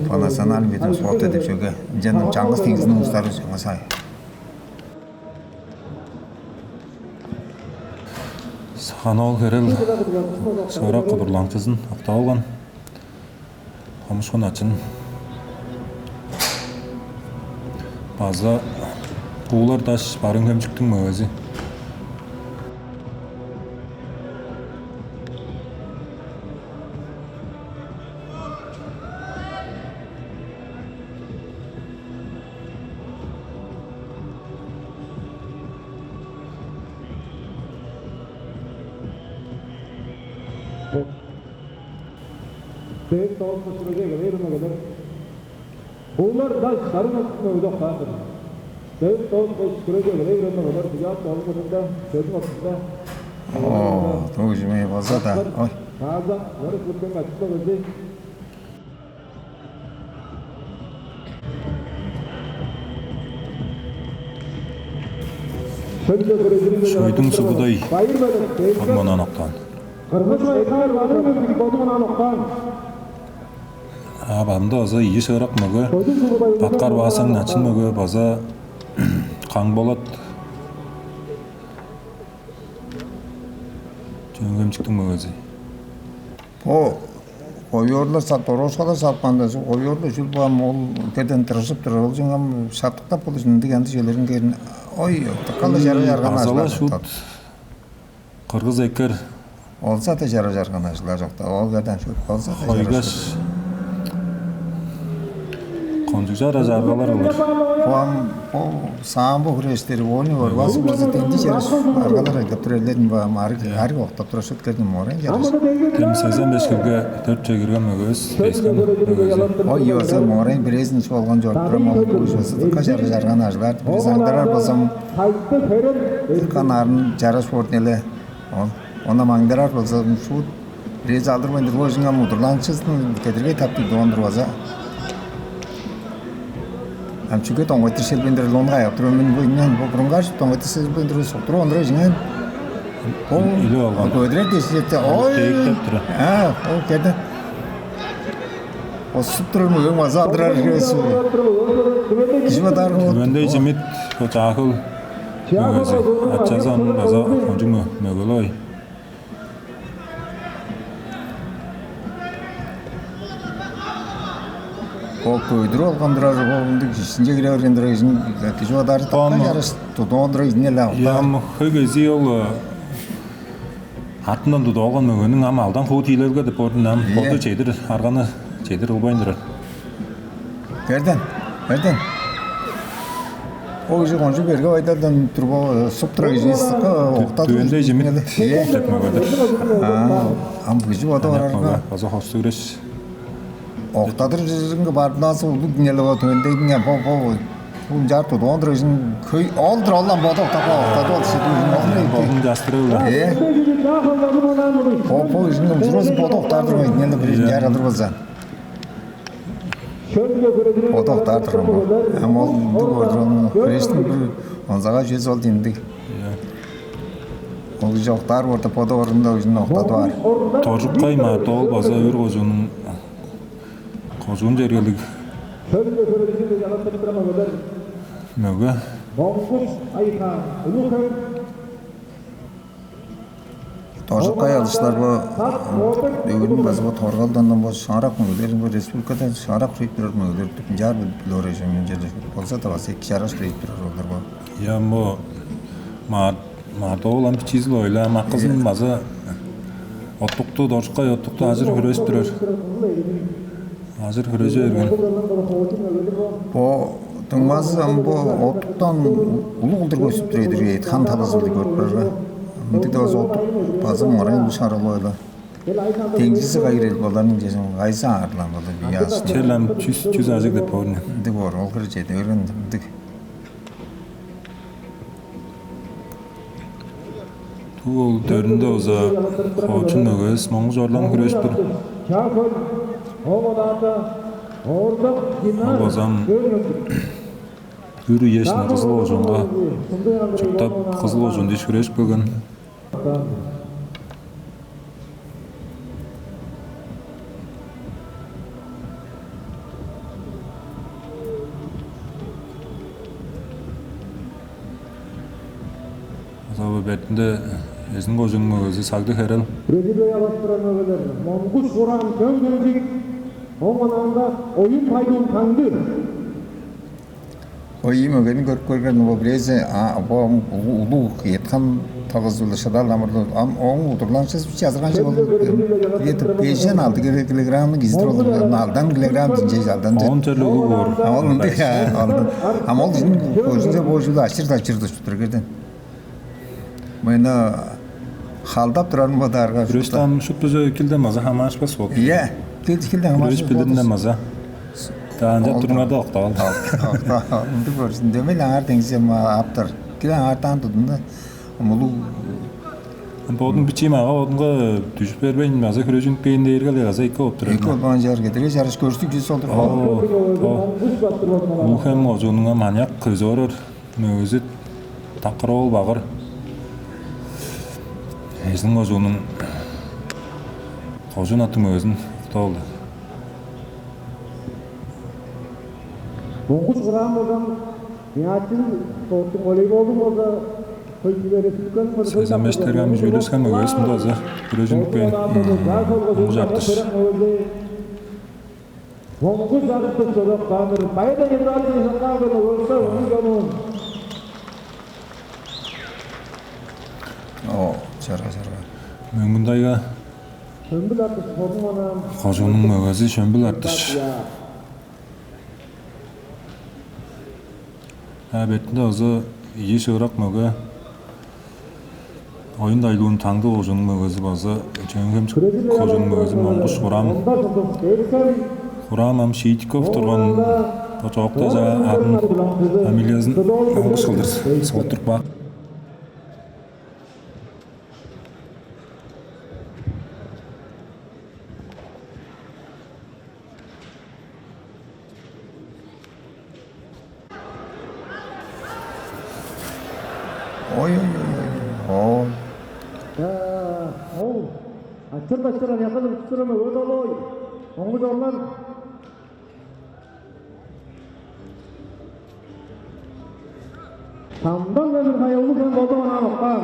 по национальным видам спорта деп сөге ынчан чаңгыс теңиздин улустары сай. Саханоол Херел шыырак кудурланыкчызын октап алган. Хомушку Начын база Куулар Даш, Барыын-Хемчиктиң мөгези. Дээн тоон кочуражы эгелээр ынак эдер. Куулар Даш Барыын-Хемчиктиң мөгези октаан-дыр. Дээн тоон кочуражы эгелээр ынак эдер. Дыяат долу кырында, чөдүң ортузунда. Оо, төгүжүмей болза-да. Ой. База Барыын-Хемчиктиң ачылы өзү. Шөйдүң Субудай формадан октаан. Кыргыз Байкар Барыын-Хемчик бодунан октаан. А бамда база ийи шыырак мөге, Баткар Баасан Начын мөге база Каңболат Чөөн-Хемчиктиң мөгези. Бо койоорлар сап, дорожкалар сапканда, койоорлар чүл баам ол кеден тырышып турар. Ол чыңам шаптыктап болуш ындыг янды чүвелерин керин. Ой, тыккалы чара чарган базала шут. Кыргыз эккер. Олза да чара чарган ажылар чокта. Ол кеден шут. Олза да чара. Кончуг чара чаргалар кылыр. Бо ам бо самбо хүрээштери, волейбол, баскетбол, тенди чараш аргалар айлап тур элдерин баам арыг арыг октап турар шут кердим орен чараш. Тем сезен беш килге төрт чегирген мөгөс, бескен мөгөзү. Ой, ёза морен бирезин чуп алган чоруп турам ол кужасы дыка чара чарган ажылар. Бирез аңдарар болсам, дыка нарын чара спорт эле. Ол она маңдарар болсам шут бирез алдырбайн тур божуңам удурланчызын кедиргей таптыг доон турбаза. Ам чүге доңгойтур шелбендир лонга аяп тур мен бу иннен бу бурунга шут доңгойтур шелбендир соктур ондура жиңен. Ол илип алган. Көдүрер десте ой. Тээктеп тура. А, ол кеде. Осуп турар мөгөң база алдырар кирес. Кижи бадар. Түбендей жимит бо чаакыл мөгөзү. Ачазы анын база кончуң мөгөлөй. Ол көйдүрүп алган турар, ол ындыг ишинче кире берген турар, кижи бодары тапкан чарыш тудуп турар, ийин эле. Ам хөй кезии ол артындан тудуп алган мөгөнүң ам алдан хуу тиилелге деп бордун ам боду чедир арганы чедир кылбайн турар. Берден, Берден. Ол кижи кончуг берге байдалдан турба суп тура кижи сыкка октадыр. Түбендей жимит. Э. Деп мөгөдүр. А, ам кижи бода барарга. База хостугрес. Октадыр жырыңга бардынасы улуг динеле бо түбендейдиң бо бо бо. Бул жар тудуган тура кижин көй олдур олдан бода октап октады ол сидиң. Болдун жастырыла. Э. Бо бо кижин ужурасы бода октадыр динеле бир жар алыр болза. Боду октаар турган бо. Ам ол ындыг ордуруун христиан бир онзага чүвези ол дийин ындыг. Ол кижи октаар орда боду орунда кижини октадып аар. Торжуккай Мартоол база Өвүр кожуунуң кожуун чергелиг мөге. Монгуш Айхан улуг Доржуккай алыштар бо өгүнүң база бо торгалдан бо шаарак мөгелер бо республикада шаарак хүрейт турар мөгелер деп ынчаар билип билип орай мен черле болза да база эки чараш хүрейт турар олар бо. Я бо маа маа доолам бичиизил ойла маккызын база оттукту Доржуккай оттукту ажыр хүрээшип турар. Ажыр хүрежи берген. Бо дуңмазы ам бо оттуктан улуг кылдыр көстүп тур эдир эйт хан талазы биле көрүп барга. Ындыг да болза оттук база моңарай улуш аралып ойла. Деңчиси кайыр эл боларның чежин кайсы аарлаан болду бияс. Челем чүс чүс ажыг деп боорун. Ындыг боор ол кыры чеде берген ындыг. Бо ол дөрүнде база хоочун мөгевис Моңгуш Орлан хүрежип тур. Ол база ам үр үезинде Кызыл кожуунга чурттап, Кызыл кожуун дээш хүрежип келген. База бо бетинде Эрзин кожууннуң мөгези Сагдыг Херел. Бразилия алыштырар мөгелер Монгуш Хураан, Чөөн-Хемчик, оон аңаа Оюн Тайбың, Таңды. Ой, ийи мөгени көрүп көрген, бо бирээзи, а, бо улуг, улуг эт-хам талазы-биле шыдал амырлыг. Ам ооң удурланыкчызы бичии азыргаанчы болду. Где-то бежен алды килограммның кижи турган. Алдан килограмм динче, алдан. Он черле улуг боор. А ол ындыг, алды. Ам ол кижиниң көзүнче бо ужурлуг ачыр-дачыр дужуп тур эрден. Мыйны халдап турарын бодаарга. Хүреш ам шупту чүве килден база хамаарышпас болду. Ийе, кил, килден хамаарышпас. Хүреш билиринден база. Даанча турмада октап алды. Ындыг көрсүн. Дөмей аңаар деңзизе ма аптар. Кил аңаартаан тудунда. Мулуг. Бодун бичии мага бодунга дүжүп бербейн база хүреш үнүп кээн дээрге база эки болуп турар. Эки болбаан чаар кетире жарыш көрсүк жүз солдур. О, о. Улуг-Хем кожуунуң ам аныяк көзү орар. Мөгези такыр ол багыр. Эрзин кожууннуң кожуун аттыг мөгезин уктап алды. Монгуш Хураан болза, мячын спорттуң волейболдуң болза, хөй чүве сүткөн. Сезен беш килограмм жүгүрүшкен мөгези мында база хүреш үнүп кээн. Монгуш Артыш. Монгуш Артыш чоруктааныр. Байда Евразия шаңнаалдарын өргөөр, ону. О, чарга, чарга. Мөңгүн-Тайга. Шөмбүл Артыш, Шомунаан. Кожууннуң мөгези Шөмбүл Артыш. А бетинде база ийи шыырак мөге. Оюн Тайбыңның Таңды кожууннуң мөгези база Чөөн-Хемчик кожууннуң мөгези Монгуш Хураан. Хураан ам Шиитиков турган, бо чоокта чаа адын, фамилиязын Монгуш кылдыр солуттуруп каан. Ой, ой, ой, ой. Оо. Чаа, ол. Ачыр-дачыр аныяктан утуп турар мөгеде ол, ой. Монгуш Орлан. Самдан келген хайылыг сен болду, онаан окпаан.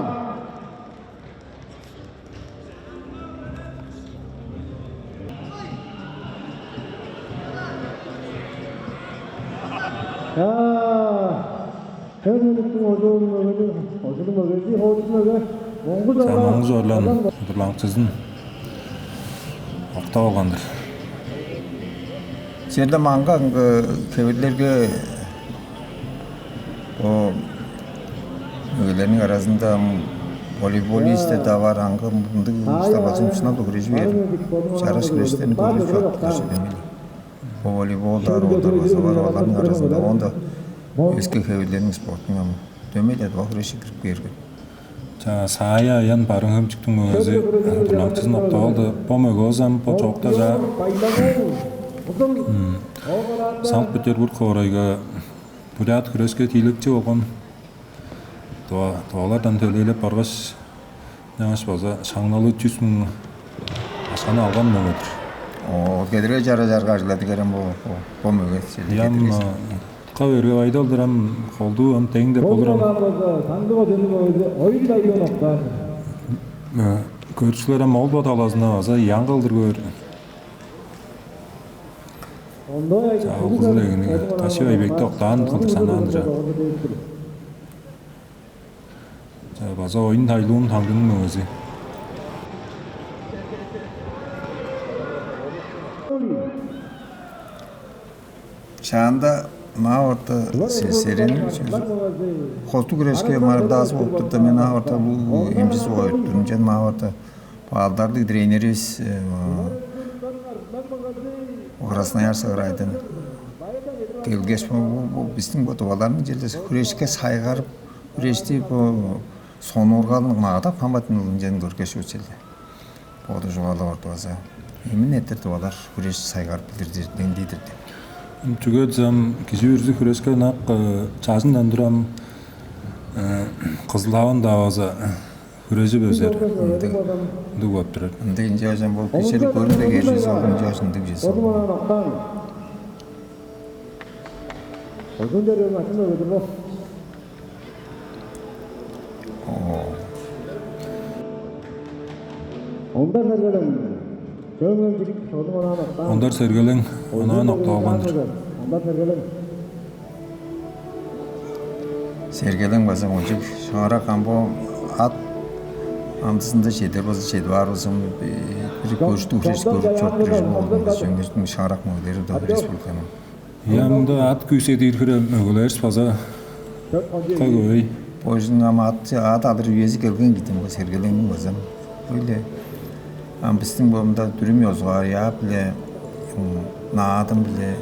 Эр-Хемчиктиң кожуун мөгези, кожууннуң мөгези, хоочун мөге. Монгуш Орлан. Монгуш Орлан удурланыкчызын октап алган-дыр. Черде маңга хевирлерге бо мөгелерниң аразында ам волейболисттер-даа бар, аңгы мындыг улустар база шынап-ла хүрежип бээр. Чараш хүрештерин көргүс чок, көрүп чүвем ийин. Бо волейболдаар оолдар база бар, оларның аразында. Оон-даа өске хевирлерниң спортунга ам дөмей-ле бо хүреш кирип кээрген. Чаа, Саая Аян, Барыын-Хемчиктиң мөгези, удурланыкчызын октап алды. Бо мөге болза ам бо чоокта чаа Санкт-Петербург хоорайга бурят хүрешке тиилекчи болган. Тыва, тывалардан төлээлеп баргаш, ынчангаш база шаңналы чүс муң акшаны алган мөге-дир. Оо, кедерге чара-чарга ажыглады керем бо, бо, бо мөге. Ам, а, дыка берге байдал-дыр, ам колдуу ам дең деп болур ам. Э, көрүкчүлер ам ол-бо талазында база ыяң кылдыр көөр. Чаа, ол Кызыл эгини Даши Байбекти октаан кылдыр санаан-дыр. Чаа, база Оюн Тайбыңның Таңдының мөгези. Шаанда маа орта се-, серен хостуг хүрешке маргылдаазы болуп турда, мен маа орта бо эмчизи оюп турдум, чен маа орта балдарлыг тренеривис, э, Красноярск крайдан келгеш, бо, бо, бо бистиң бо тываларның черле хүрешке сайгарып, хүрешти бо Сонуургалын кымаадап хамаатынылынчен көргеш учелде. Боду чугаалап орду база. Эмин этер тывалар хүреш сайгарып билдирдир дендийдирди. Чүге дизем, кижи бүрүзү хүрешке ынак, э, чажындан турам, э, кызылаван-даа база хүрежип өзер. Ындыг, ындыг болуп турар. Ындыг инче ажан болуп кешери көрүнде кежизи ол инче ажан ындыг жеси. Озун дерен атын өгедир бо. Ондар сергелең. Чөңнен жигит, ону онаан октаан. Ондар сергелең, онаан октаалган-дыр. Ондар сергелең. Сергелең база кончуг шаңарак ам бо ат амдызында чедер болза, чедип аар болза, бир көштүг хүреш көрүп чоруп турар болдум. Чөңнүң шаңарак мөгелери да республиканың. Янда ат күүседир хире мөгелерис база кой. Божун ам ат, ат алыр үези келген кидим бо сергелеңниң база. Ойле. Ам бистиң бо мында дүрүм ёзугаар яап биле, м, наадым биле,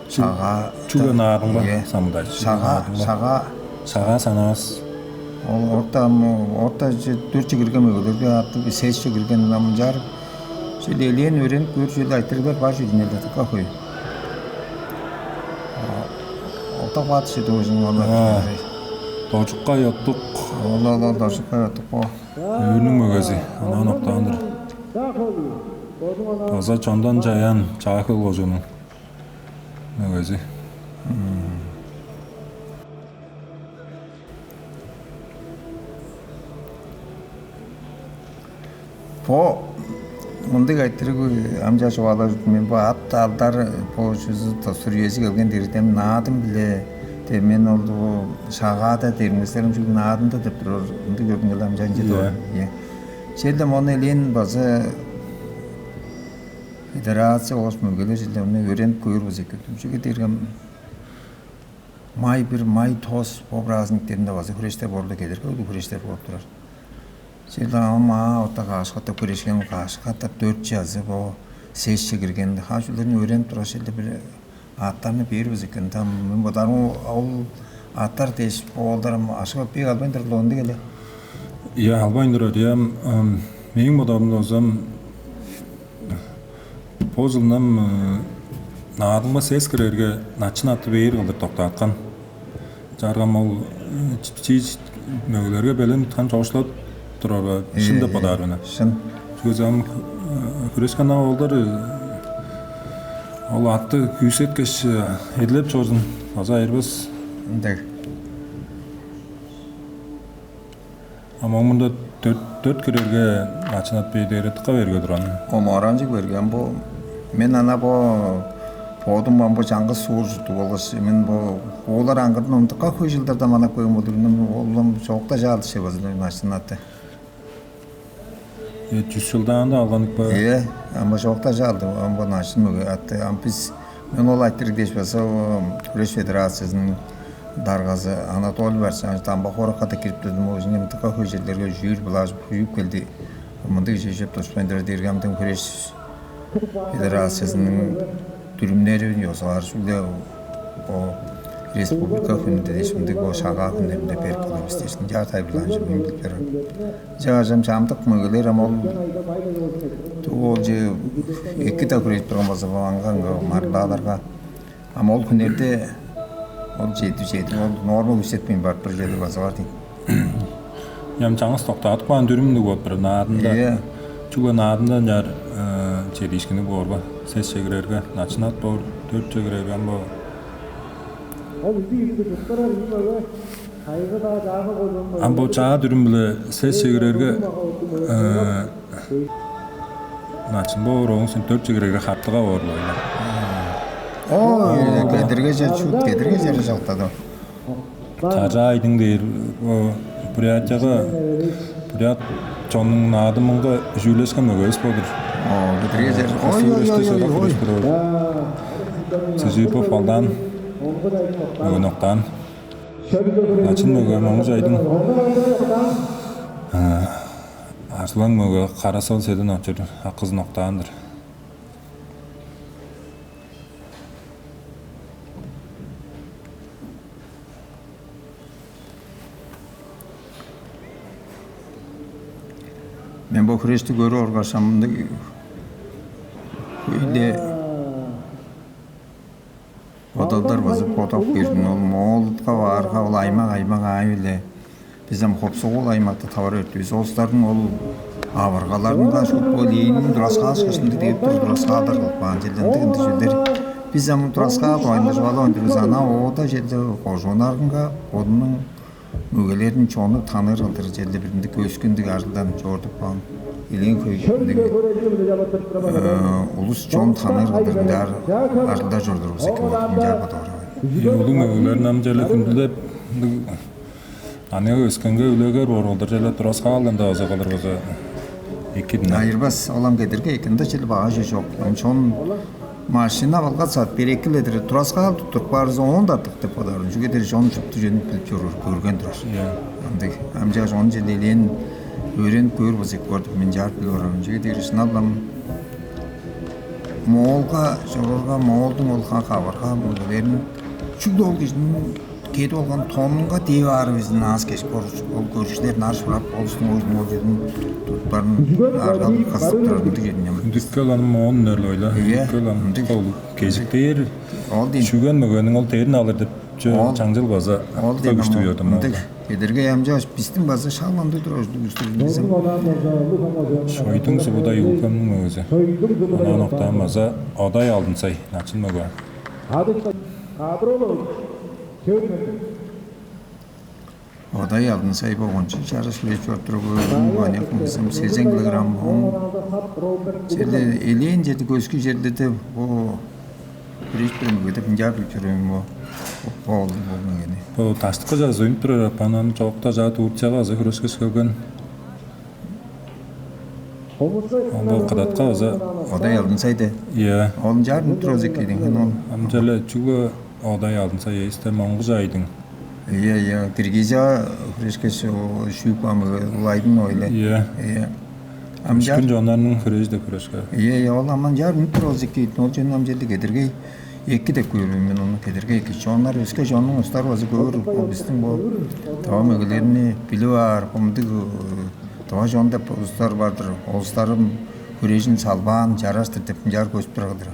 шага. Чүге наадым ба? Самыдаш. Шага, шага. Шага санаас. Ол орта, м, орта же дөрт же кирген мөгелерге аттыг сес же кирген намынчаар. Шел элээн өрен көр чүл айтырыглар бар чүл инелдедик кахой. Ота бат шеде ожун ала. Дожукка ёттук. Ол ол ол дожукка ёттук бо. Өөрүнүң мөгези, анаан октаан-дыр. База чондан чаяан чаакыл кожунуң мөгези. Бо мындыг айтырыг амча чугаалар мен бо ат алдар бо чүзү тосур үези келген дириден наадым биле де мен ол шагаада дермеслерим чүг наадымда деп турар ындыг көрдүң эле амча инче доо. Черле мону элээн база федерация оос мөңгелер черле ону өөренип көөр база эккелдим. Чүге дээрге май бир, май тос бо праздниктеринде база хүрештер болду, кедерге улуг хүрештер болуп турар. Силдаа ам аа орта каашкаттап күрешкен каашкаттап дөрт чазы бо сесче кирген хажууларын өөренип тургаш эле бир аъттарны бээр бис экен. Там мен бодаарым ол аъттар дээш оолдарым ашыгып бек албайн турлугун дег эле. Иә, албайн турар. Иә, мээң бодаарымда болзам бо жылдан наадымга сес кирерге начын атты бээр кылдыр токтааткан. Чаргам ол бичии мөгүлерге белен туткан чоокшулап турарга шын деп бодаар мен. Шын. Чүге ам хүреш канаа олдар ол атты күүсеткеш эдилеп чорзун база айырбас. Ындыг. А моң мында дөрт дөрт кирерге начын ат бээр дээре тыка берге турган. Омаранчыг берген бу. Мен ана бо бодум ам бо чаңгыс суур чурттуг болгаш мен бо оолар аңгырдын ындыкка хөй жылдарда манап көйм болур мен олум чоокта чаалдыше база начын аты. Чүс жылдаанда алганып каа. Э, ам бо чоокта чаалды ам бо начын мөге атты ам биз мен ол айтырыг дээш база Күреш федерациясының даргазы Анатолий Барсанович дамба хоракка да кирип турдум ол ындыкка хөй жерлерге жүүр булаажып хуюп келди. Мындыг чежеп тушпайн турар дээрге амдын күреш федерациясының дүрүмнери ёзугаар чүгле о республика хүнүнде дээш мындыг бо шагаа хүннеринде берип болур бис дээш ынчаар тайылбырлаан чүве мен билип берем. Жаажам чамдык мөгелер ам ол ол же эки да хүрээп турган болза аңга марылааларга ам ол хүннерде ол жети жети ол норма көрсетпейн барып бир жерде база бар дейт. Ям чаңгыс токтаатып каан дүрүмдүг болуп турар наадында. Чүгле наадында ынчаар чедиишкини боорга сес чегирерге начынат боор төрт чегирерге ам боор. Ол үдү үдү туттарар иймеге кайгы-даа жаагы болуун. Ам бо чаа дүрүм-биле сес чегирерге начын боор ооң сен төрт чегирерге хаптыга боор. Ой, кедирге же чуут кедирге же чалтады. Кажаайдың дээр бурятияга бурят чоннуң наадымынга жүүлешкен мөгевис болур. Кедирге же ой ой ой ой ой. Сижипов алдан мөгөнөктан. Начын мөге Моңгуш Айдың. Арзылаң мөге Карасал Седен очур акызын октаан-дыр. Мен бо хүрешти көрүп оргаш, ам мындыг өйле бодалдар база бодап көрдүм. Ол Моолга баарга, ол аймак-аймак аайы-биле бис ам Хопсогул аймакта таварып эртивис. Олустарның ол аваргаларынга шуут бо Ленинниң тураскаашкашындыг деп тур тураскаалдар кылып каан. Черле ындыг ындыг чүүлдер. Бис ам тураскаа дугайында чугаалап ындырывыс. Ана оода черле кожууннарынга бодунуң мөгелерин чонну таныыр кылдыр, черле бир ындыг өскүндүг ажылдан чорудуп каан. Элээн хөй ындыг улус чон таныыр кылдыр ынчаар ажылдар чорудурувус эки болду. Ынчаар бодоор. Улуг мөгелерин ам черле хүндүлеп, ындыг аныяк өскенге үлегер боор кылдыр черле тураскаалдан-даа база кылыр болза, эки-дир. Айырбас, ол ам кедерге эки, ында черле багай чүве чок. Ам чон машина балгат саат береккиледир тураскаал туттуруп баарза, оон-даа артык деп бодаар. Чүге дээрге чон шупту чөнүп билип чоруур, көрген турар. Ындыг. Ам чаа чон черле элээн өөренип көөр болза эки боор деп мен чаар билип орарым. Чүге дээрге шынап-ла ам Моолга чоруурга, Моолдуң ол хак аварга мөгелерин чүгле ол кижиниң кедип алган тонунга дээп аар безин аас кеш, ол көрүкчүлер нарыш урап, олустуң оожун ол черин туттарын арган кызып турар ындыг черин. Дүккел аны моон үнерлой-ла. Ийе, Дүккел аны ындыг. Ол кезиктээр. Ол дейн. Шүген мөгениң ол дээрин алыр деп чө-, ол чаңчыл база ол артык дейн күштүг ам йордум ындыг. Кедерге амчааш, бистиң база шааланды турар ужурлуг үстүрүн дезем. Шойдуң субудай уулгамның мөгөзү. Онаан октаан база Одай Алдынсай, начын мөге. Кадыр Кадыр Олович, Чөөн-Хемчик. Одай Алдынсай болгончу чарыш хилечип чоруп турган, бо аныяк мөңгүсем сезен килограмм. Оң черле элээн чедип көскү черлерде бо хүрээш беремеге деп ынчаар билип чоруур мен бо. Бо болду бо мөгени. Бо даштыкы чазы уйнуп турар апанан чоокта чаа Турцияга азы хүрешкеш келген. Ам бо кыдатка база Одай Алдынсай де. Ийе. Ол ынчаар уйнуп турар экен ол. Ам черле чүгле Одай Алдынсай эвес-даа, Моңгуш Айдың. Ийе, ийе. Киргизия хүрешкеш, шүүп амы улайдың ойле. Ийе. Ийе. Амчаар. Күн чоннарның хүрежи деп хүрешке. Ийе, ийе, ол аман чаар үнүп тур ол зиккейт. Ол чон амчалды кедергей эки деп көрүм мен ону, кедергей эки. Чоннар өске чоннуң устар база көөр, ол бистиң бо тава мөгелерни билип аар, кумдуг тава чон деп устар бар-дыр. Олустарым хүрежин салбаан, чараштыр деп ынчаар көстүп турар-дыр.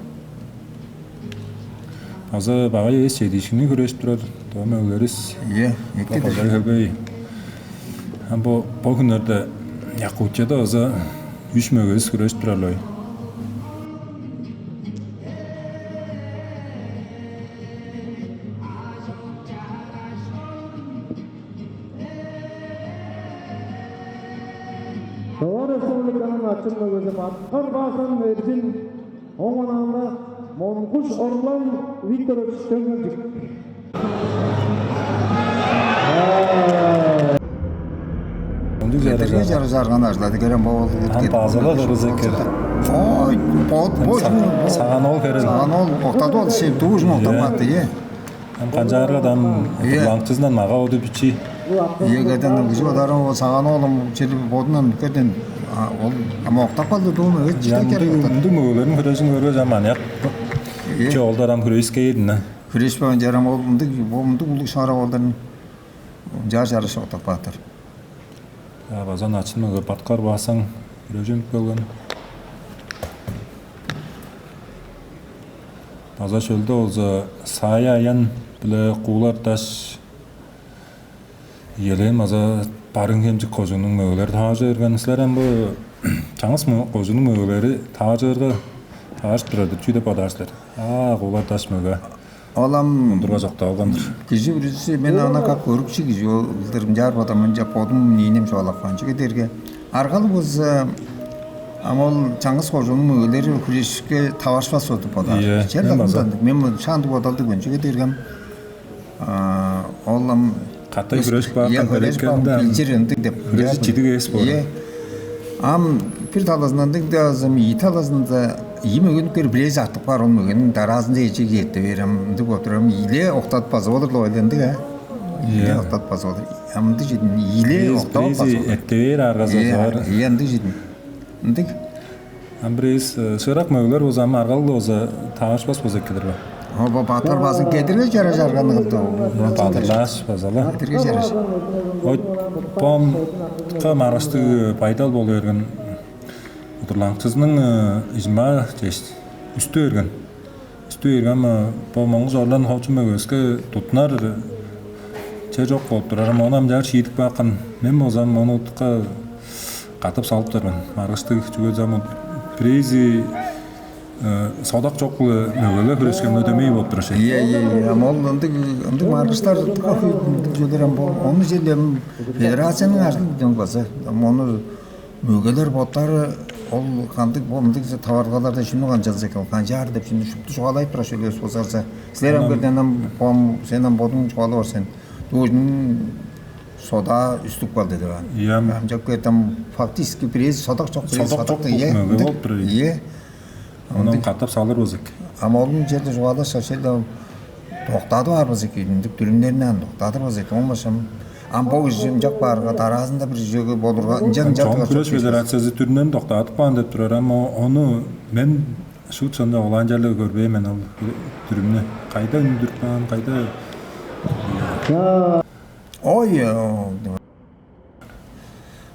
Азы багай эвес чедиишкинниг хүрежип турар, доом өлерис. Ийе, эки-дир. База хелбей. Ам бо, бо хүннерде Якутияда база үш мөгевис хүрежип турар-ла. Тыва Республиканың начын мөгези Баткар Базан Эрзин. Оон аңаа Монгуш Орлан Викторович Чөңгүлчүк. Ындыг чарыжар. Чарыжарган ажылады керем бо болду. Ам база-ла дырызы эккер. Ой, бот бот. Сагаан ол херел. Сагаан ол октады ол, сен дуужун октамады, е. Ам канчаарга-даа ам, ийе, лаңчызындан мага оду бичи. Ийе, кеден кижи бодаарым ол Сагаан оолум чедип бодундан кеден ол ам октап калды дуун эвес. Ындыг мөгелерин хүрежин көргеш ам аныяк. Ийе. Че олдар ам хүрээскээр-дир. Хүреш баан чарам ол мындыг, бо мындыг улуг шара олдарын жар жарыш октап каатыр. База начын мөге Баткар Базан хүрежип келген. База шөлде болза Саая Аян биле Куулар Даш, Елээн база Барыын-Хемчик кожууннуң мөгелери таваржы берген. Силер ам бо чаңгыс кожууннуң мөгелери таваржы берге таваржып турар-дыр, чүү деп бодаар силер? Аа, Куулар Даш мөге. Ол ам ондургаш октап алган-дыр. Кижи бүрүзү, мен ана как көрүкчү кижи ол-дур, ынчаар бодам, ынча бодум ниинем чугаалап каан. Чүге дээрге аргалы болза, ам ол чаңгыс кожууннуң мөгелери хүрешке таварышпас болду бодаар. Ийе, черле мен база ындыг. Мен шаандык бодалдыг мен. Чүге дээрге ам ол ам катай хүреш баартан көрүшкенде билчир ындыг деп хүреш чидиг эвес боор. Ийе. Ам бир талазындан ындыг, ам ийи талазында ийи мөгениң бир бирээзи артып каар, ол мөгениң дараазында эжик эрте бээр ам ындыг болуп турар. Ам ийилээ октадып база болур-ла ойландык, а? Ийилээ октадып база болур. Ам ындыг чидин ийилээ октадып база болур. Эрте бээр аргазы бар. Ийе, ындыг чидин. Ындыг. Ам бирээзи шыырак мөгелер болза, ам аргалыг болза, таварышпас болза эккедир бе? О, бо Баткар Базан кедирге чараш арганы кылды. Бадырлааш база-ла. Кедирге чараш. Ой, бом ка маргаштыг байдал болу берген. Удурланыкчызының ижимаа честь үстү берген. Үстү берген, ам бо Моңгуш Орлан Ховчун мөгевиске туттунар чер чок болуп турар. Ам ону ам чаар шиидип каапкан. Мен болза ам ону утка катап салып турар мен. Маргыштыг, чүге дизе ам бирээзи содак чок-ла мөгелер хүрешкенге дөмей болуп турар шей. Ийе, ийе, ийе. Ам ол ындыг, ындыг маргыштар, ындыг чүвелер ам бо, ону черле ам федерацияның ажылы деп база. Ам ону мөгелер боттары ол кандыг бо мындыг таварылгаларда чүнү канчалза экен, канчаар деп чүнү шупту чугаалайып турар шөлүвүс болзарза. Силер ам келден ам бом, сен ам бодуң чугаалап ор сен. Дүүжүн сода үстүп калды деп. Ийе. Ам жок кетем, фактически бирээзи содак чок, бирээзи содак чок, содак, ийе, мөге болуп тур. Ийе. Ону катап салыр болза эки. Ам олун черде чугаалашса, шел доктадып аар болза эки, ындыг дүрүмнерни ам доктадыр болза эки. Оңмашам. Ам бо кижи ынчап баарга, дараазында бир жөге болурга, ынчан ынчап чоң күреш федерациязы дүрүмнерин доктадып каан деп турар. Ам ону мен шуут сонда олаанчарлыг көрбээн мен ол дүрүмнү. Кайда үндүрүп каан, кайда. Ой,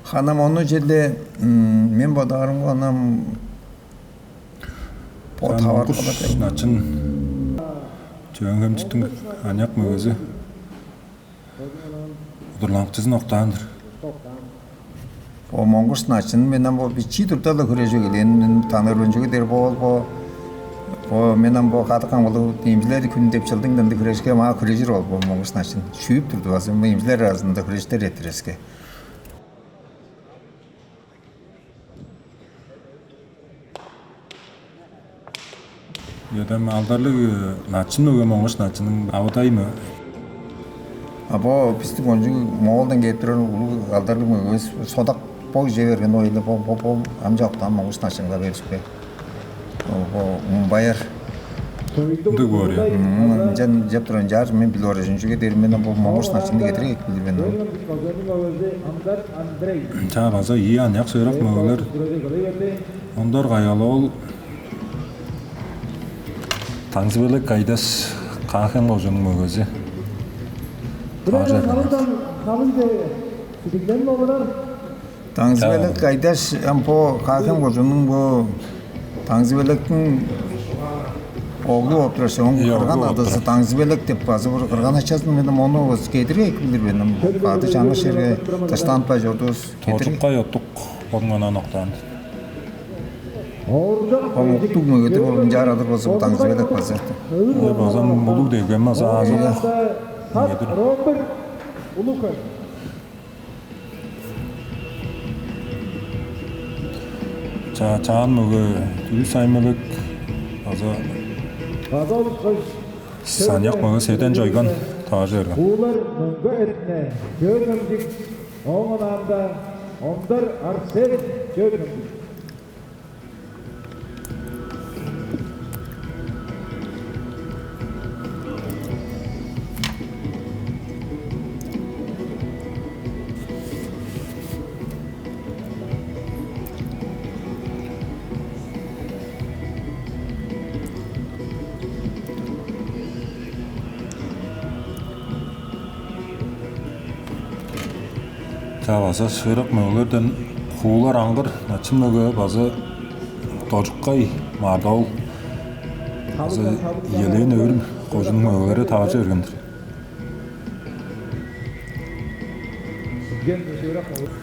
ханам ону черле мен бодаарымга, анам бо таварылгалар Начын Чөөн-Хемчиктиң аныяк мөгези удурланыкчызын октаан-дыр. Бо Моңгуш Начын менен бо бичии турда-ла хүрежип келген, мен таныыр мен, чүге дээр бо, бо, бо менен бо кадык камгалыг эмчилер хүн деп чылдың дынды хүрешке маа хүрежир ол бо Моңгуш Начын. Шүүп турду база, бо эмчилер аразында хүрештер эрттиреске. Ийе, дем алдарлыг Начын мөге, Моңгуш Начынның авадайымы. А бо бистиң кончуг Моолдан кээп турар улуг алдарлыг мөгевис содак бо кижи берген ойлу бо, бо, бо амча октаан Моңгуш Начынга бериспе. Бо Мумбаяр. Ындыг боор, ийе. Ынчан деп туран чаар мен билип оружун, чүге дээр мен бо Моңгуш Начынны кедирип экип билир мен. Чаа, база ийи аныяк сөөрак мөгелер. Ондар Каял-оол, Таңзы-Белек Кайдаш, Каа-Хем кожууннуң мөгези. Таажы. Таңзы-Белек Кайдаш, ам бо Каа-Хем кожууннуң бо Таңзы-Белектиң оглу болуп турар, ооң кырган адазы Таңзы-Белек деп база бир кырган ачазын мен ону кедирип экип билир мен. Кады чаңгыс черге дыштанып чордувус. Тожуккай оттук. Оңунан октаан. Оңуктуг мөгедир болун чаар алыр болза, Таңзы-Белек база. База улуг девген база аазы. Мөгедир. Ча-, чаан мөге Түлүс Аймалык база. Саньяк мөге Седен Чойган таажы берген. Куулар Мөңге Эртине, Чөөн-Хемчик, ооң онаанда Ондар Арсен, Чөөн-Хемчик. Чаа, база шыырак мөгелерден Куулар Аңгыр Начын мөге база Тожуккай Маарда-оол база Елээн-Өвүр кожууннуң мөгелери таажы берген-дир.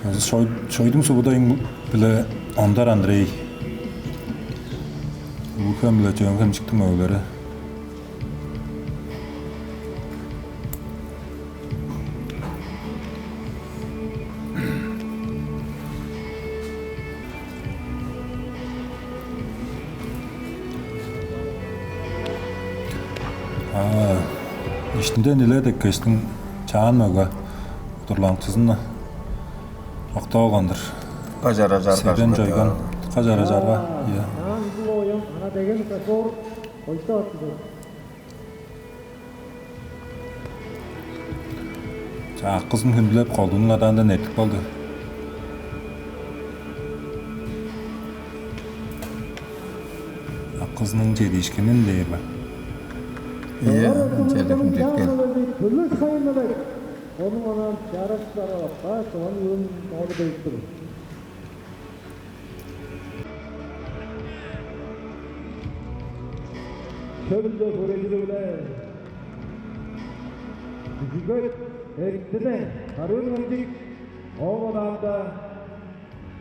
База Шой-, Шойдуң Субудайың биле Ондар Андрей, Улуг-Хем биле Чөөн-Хемчиктиң мөгелери. А, иштинден иле деккештиң чаан мөге удурланыкчызын октап алган-дыр. Кажара чарга. Седен Чойган. Кажара чарга. Ийе. Чаа, акызын хүндүлеп, колдуунуң адаандан эртип калды. Акызының чедиишкинин дээр бе? Ийе, чедип хүндүткел. Төлөс Кайын-Белек. Ону манаа чараш барган, ону дөйүп тур. Төлүнче хүрежири-биле Дүжүгөт Эртине, Карыын Хемчик, ооң онаанда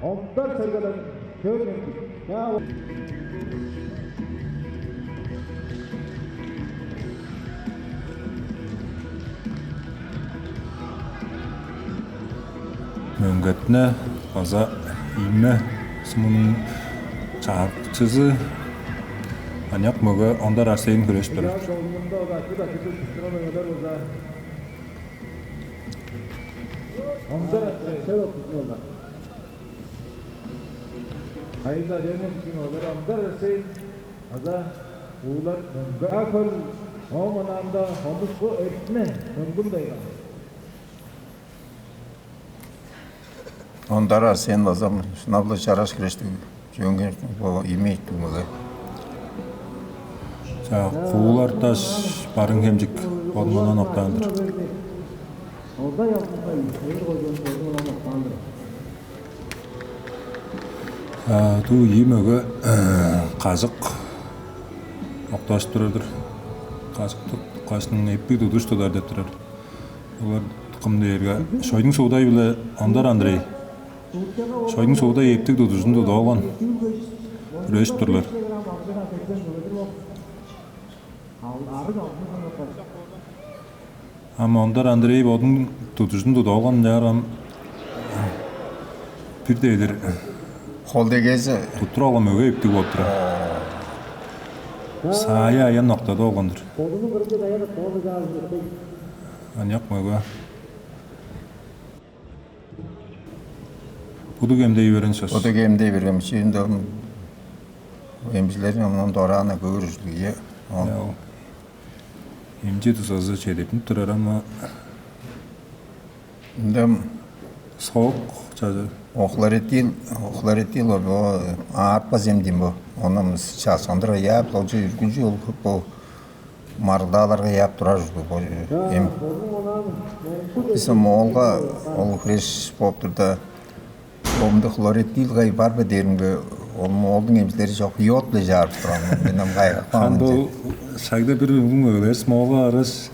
Ондар Сергелең, Чөөн Хемчик. Чаа. Мөңгетне база ийме сумунуң чагырыкчызы аныяк мөге Ондар Арсейн хүрежип турар. Кайыза деңнен ким олар Ондар Арсейн аза уулар мөңге хөл, ооң онаанда Хомушку Эртине, Мөңгүн-Тайга. Ондар Арсен база шынап-ла чараш хирештиг, чөөн хирештиг, бо имеет мөге. За, Куулар Даш, Барыын-Хемчик, бодундан октаан-дыр. Дуу ийи мөге кажык октааш турар-дыр. Кажыктык кашның эппиг тудуш тудар деп турар. Олар кым дээрге Шойдуң Суудай биле Ондар Андрей. Шойдуң Суудай эптиг тудужун тудуп алган. Үрежип турлар. Ам Ондар Андрей бодун тудужун тудуп алган чаар ам бир дедир Хол дегези. Туттуруп алган мөге эптиг болуп турар. Саая аян ноктадып алган-дыр. Аныяк мөге. Будуг эмдей берген сөс. Будуг эмдей берген чиинде эмчилерин онон дораана көөр ужурлуг. Ол эмчи дузазы чедиринип турар ама ындам соок чажы. Охлоретил, охлоретил бо аартпас эмдин бо. Ону чааскандыр ыяап, ол үргүлчү ол марылдааларга ыяап турар ужурлуг бо эм. Бис моолга ол хүреш болуп турда, омда хлорид диил кай бар бе дээримге, ол моолдуң эмчилери чок, йод-биле чаарып турган. Мен ам кайгап каан. Бул шагда бир бүгүн өлерс моолга арыс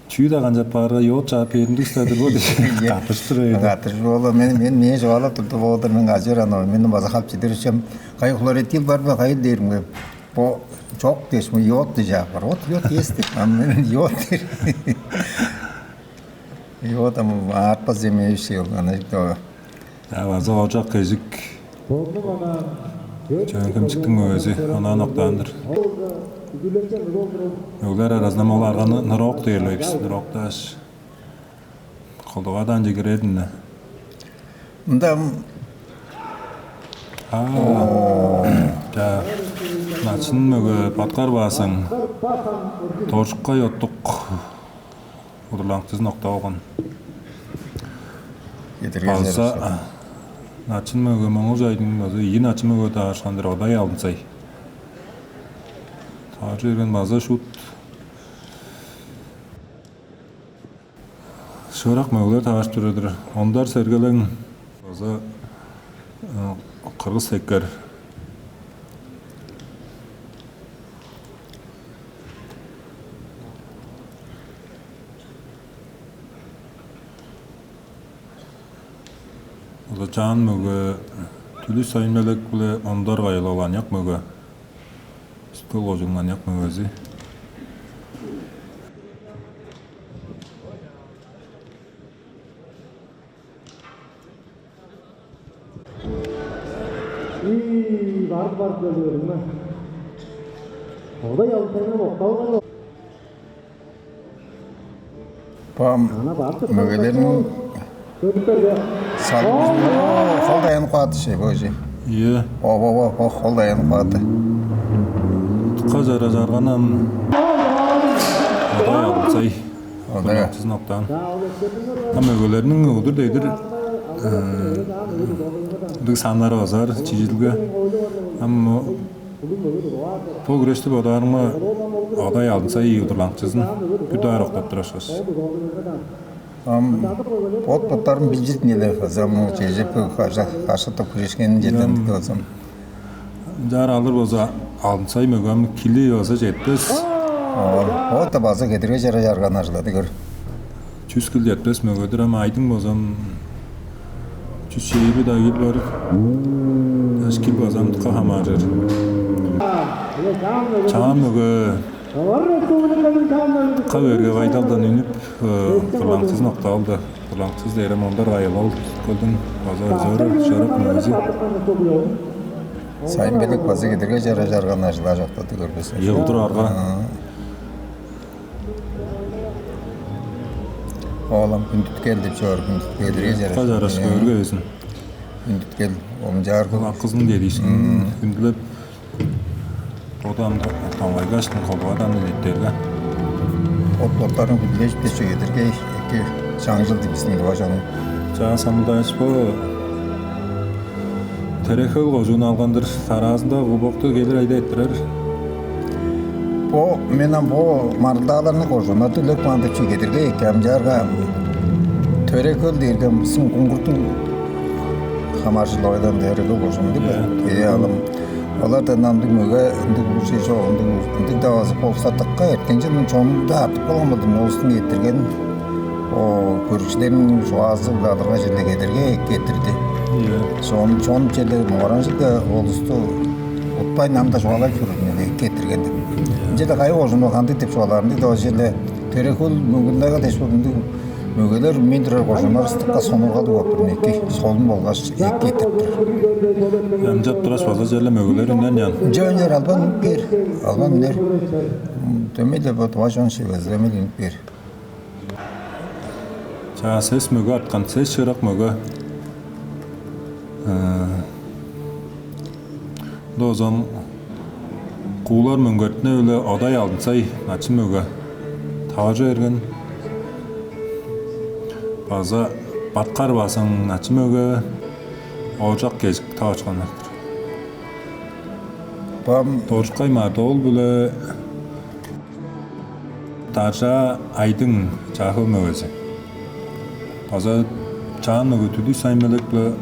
чүү да канчап баарга йод чаап бериндиг устадыр бо деп катыштыр өйдө. Катыш боло мен мен мен чугаалап турду болду мен кажыр аны мен база хап чедер ичем. Кай хлорид диил бар бе кай дээримге, бо чок дээш, мо йод дижаап бар. Вот йод есть деп. А мен йод дээр. Йод ам аартпас эмээш ол аны. А база ожак кежик. Чөңкемчиктиң мөгези онаан октаан-дыр. Өглер аразында мол арганы нырок дээрлейбиз. Нырок дааш колдугаадаан чигирер-дин. Мында аа, ча, начын мөге баткар баасың. Торжукка йоттук удурлаңчызын октап алган. База начын мөге моңуж айдың база ийи начын мөге даарышкан-дыр одай алдынсай. Тааржы берген база шут. Шыырак мөгелер таварыштыр-дыр. Ондар Сергелең база кыргыз секкер. База чаан мөге Түлүс Аймелек биле Ондар Кайыл ол аныяк мөге. Стол кожуңнан аныяк мөгези. Ии, барып барып келип бериңме? Одай алып тайган окталган. Бам мөгелерин салып хол дайын куаты ше божи. Иә. О о о хол дайын куаты. Утка жара жарганам. Одай алып сай. Одай. Сизин октаан. Ам мөгелерниң удур дедир ындыг саннары базар чижилге. Ам бо күрөстү бодаарымга Одай алдынса ийи удурланыкчызын бүдө аар октап турашкаш. Ам бот-боттарын билчирдин эле азам чежеп кашыктап күрешкенин жетендик болсам. Жаар алыр болза Алдынсай мөге ам кили база четпес. Ол, ол-даа база кедерге чара чарган ажылады көр. Чүс кил четпес мөге-дир, ам Айдың болза ам чүс чээрби-даа кил бар. Чаш кил база ам дыка хамааржыр. Чаан мөге. Кыска берге байдалдан үнүп, э, кырлаңчызын октаалды. Кырлаңчыз дээрем Ондар Кайыл ол көлдүң база өзөрү чырык мөзү. Сайын белек база кедерге чара чарган ажылаа чоктады көрбесин. Ийе, удур арга. Оолам хүндүткел деп чоор, хүндүткел. Ийе, жараш. Кыска жараш, көргевезин. Хүндүткел, омчаар. Ол акызын дедийсин. Хүндүлеп. Бодам тоңгайгаштың холбадан эдерге. От-боттарын хүлээш беш эдерге эки чаңчылды биздин дыважаны. Чаа самылдааш бо Терехөл кожууну алгандыр, тараазында кубокту келир айда эттирер. Бо мен ам бо марылдааларны кожууннар дүлек маан деп чигедирге эки амчаарга Терехөл дээрге биздин куңгурдуң хамааржылавайдан Терехөл кожуун деп. Э, алым. Олардан ындыг мөге, ындыг улус чок, ындыг, ындыг-даа база болза дыка эрткен чылдың чонунда артып калган болдум. Улустуң эрттирген, о, көрүкчүлерниң чугаазы-биле алырга черле кедерге эрттирди. Ийе. Чон, чон черле моранчылга улусту утпайн ам-даа чугаалай көрүңер, эрттирген деп. Ынчаарга кайы кожуунда кандыг деп чугаалаар, ындыг-даа база черле Терехөл мөңгүндагы дээш болду, ындыг мөгелер мен турар кожууннар ыстыкка сонургалдыг болуп турган эки, солун болгаш эки этип тур. Ынчап тургаш база черле мөгелер үнер ыйнаан. Ынча үнер албан үнүп кээр, албан үнер. Дөмей-ле бо тыва чон шивезилемей үнүп кээр. Чаа, сес мөге арткан, сес шыырак мөге. Э, Дозан Куулар Мөңгертине-биле Одай Алдынсай начын мөге таваржы берген. База Баткар Базың начын мөге Ооржак Кежик таварышканнар-дыр. Бам Доржукай Марды-оол-биле Даржаа Айдың Чаа-Хөл мөгези. База Чаан мөге Түдү Сайн-Белек-биле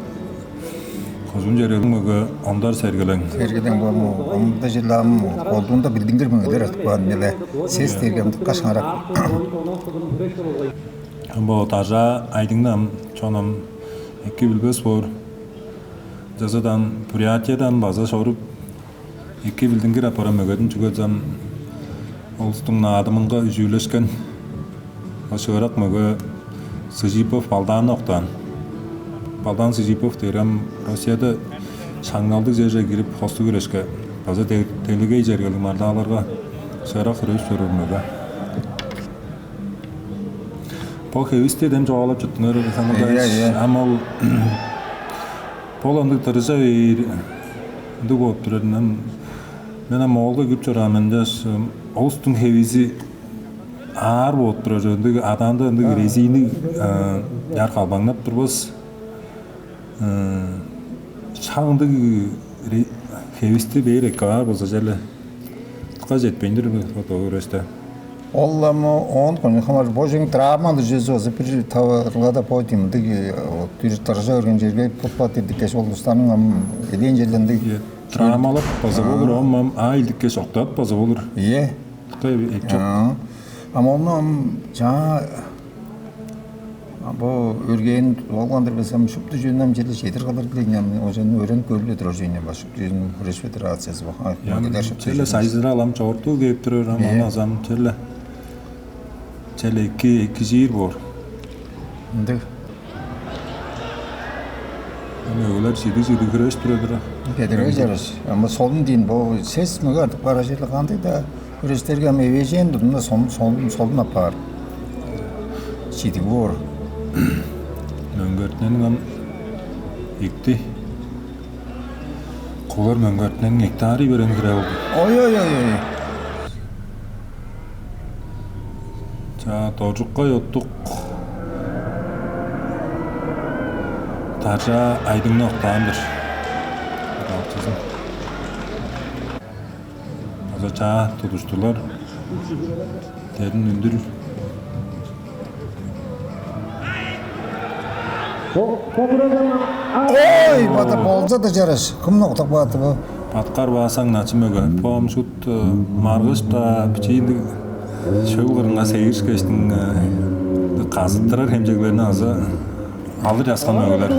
Кожуун Черелиң мөге Ондар Сергелең. Сергелең бо омда чылам колдуунда билдингир мөгелер артып каан эле. Сес дээрге ам дыка шаңарак. Бо Даржаа Айдыңны ам чон ам эки билбес боор. Жазадан Бурятиядан база чоруп эки билдингир апарам мөгедин, чүге дезем, улустуң наадымынга үжүүлешкен ол шыырак мөге Сыжипов Балдаанны октаан. Балдаан Сыжипов дээрем Россияда шаңналдыг черже кирип, хостуг хүрешке база де-, делегей чергелиг мардааларга шыырак хүрежип чоруур мөге. Бо хевисти дем чугаалап чыттыңар, Александр Ильич. Ийе, ийе. Ам ол Ол ындыг дырыжа бээр ындыг болуп турар. Мен, мен ам Моолга кирип чораан мен, чаш, улустуң хевизи аар болуп турар, ындыг адаанда ындыг резиниң яр калбаңнап турбас. Шак ындыг хевисти бээр эки аар болза черле дыка четпейн-дир бо өөреште. Ол ам оон кончуг хамааржыр. Бо чүң драмалыг чүвези болза бир таварылгада бо димдиг бир дыржа берген черге бутпа дирдиккеш, ол улустарның ам элээн черлендиг. Драмалап база болур, ам ам аайылдыккеш октап база болур. Ийе. Кай эпчок. Ам ону ам чаа А бо өргээн болган-дыр безем, шупту чүвени ам черле чедир кылыр билейн, ам ожаны өөренип көрүп-ле турар чүвени баш. Шупту чүвени Хүреш федерациясы бо. Черле сайзырал ам чогуртуу кээп турар, ам аны азам черле черле эки эки чиир боор. Ындыг. Эми өгүлер чиди чиди хүреш турар. Кедерге жарыш. Ама солун дейн бо сес мөге артып кара черле кандай-да Күрестерге ам эвээжен турдуна солун, солун, солун апаар. Чидиг боор. Мөңгөртүнениң ам икти. Кулар мөңгөртүнениң эктаары берен хире болду. Ой, ой, ой, ой. За, доржуккай оттук. Даржа айдыңны октаан-дыр. Алтызын. База чаа тудуштулар. Дедин үндүр. Ой, бада болза да жараш. Кымны октап кааты бу? Аткар Баасаң, начын мөге, бо ам шуут маргыш-даа, бичиилиг шөл кырынга сегиришкештиң, казыттырар хемчеглерни азы алыр часкан мөгелер.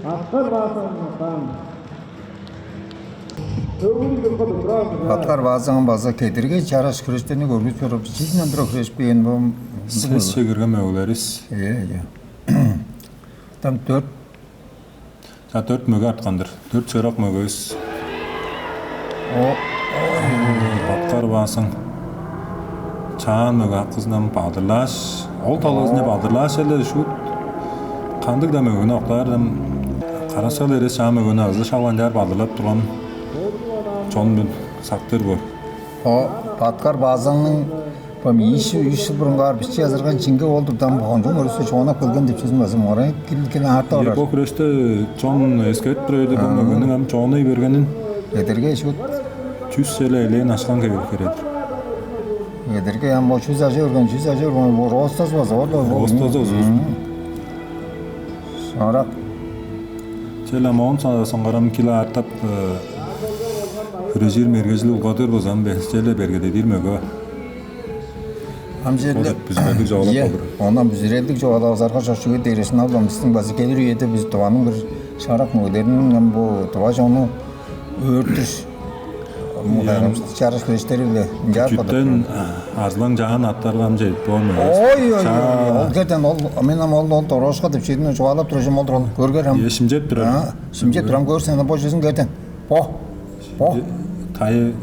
Аткар Баасаң, Баткар Баазаңның база кедергей чараш хүрештерни көргүзүп чоруп, чиизинден тура хүрешпээн бом. Сес чегирген мөгелерис. Э, э. Там дөрт. За, дөрт мөге арткан-дыр. Дөрт чырак мөгевис. О, Аткар Баасаң. Чаан мөге акызындан бадырлааш, ол талазынче бадырлааш эле шуут кандыг-даа мөгени октаар дем, карасал эрес чаан мөгени азы шак ынчаар бадырлап турган чон мен сактыр бо. О, Баткар Баазаңның бо ийи чүс, үш чыл бурунгаар бичии азырган чинге ол турдан бо кончуг өрүсү чугаалап келген деп чүзүн база моорай кил кил аарта Е, орар. Бо хүреште чон эскертип турар эле, бо мөгениң ам чоонай бергенин Эдерге шут. Чүс эле элээн ашкан хевир херет. Эдерге ам бо чүс ажа өргөн, чүс ажа өргөн бо ростас база ол ол. Ростас ол. Шарак. Чел ам он саңгарам кил аартап, э, хүрежир мергежил улгадыр базам бе, челе бергедедир мөге. Ам черде Бүзүрелдик чоолап Е, болур. Ондан бүзүрелдик чоолавазарга чочугу дээресин албам биздин база келир үеде биз дуваның бир шарак мөгелеринин ам бу дува чону өөртүш мугайгамчы чарыш күрүштери биле ынчаар Чүттен арзылаң жаан аттарга ам чедип боон Ой, ой, ой, ол керден ол мен ам ол ол дорожка деп чедине чугаалап турачым ол ол көргер ам. Е шимчеп турар. Шимчеп турам көрсен бо жүзүн керден. Бо. Бо. Тайы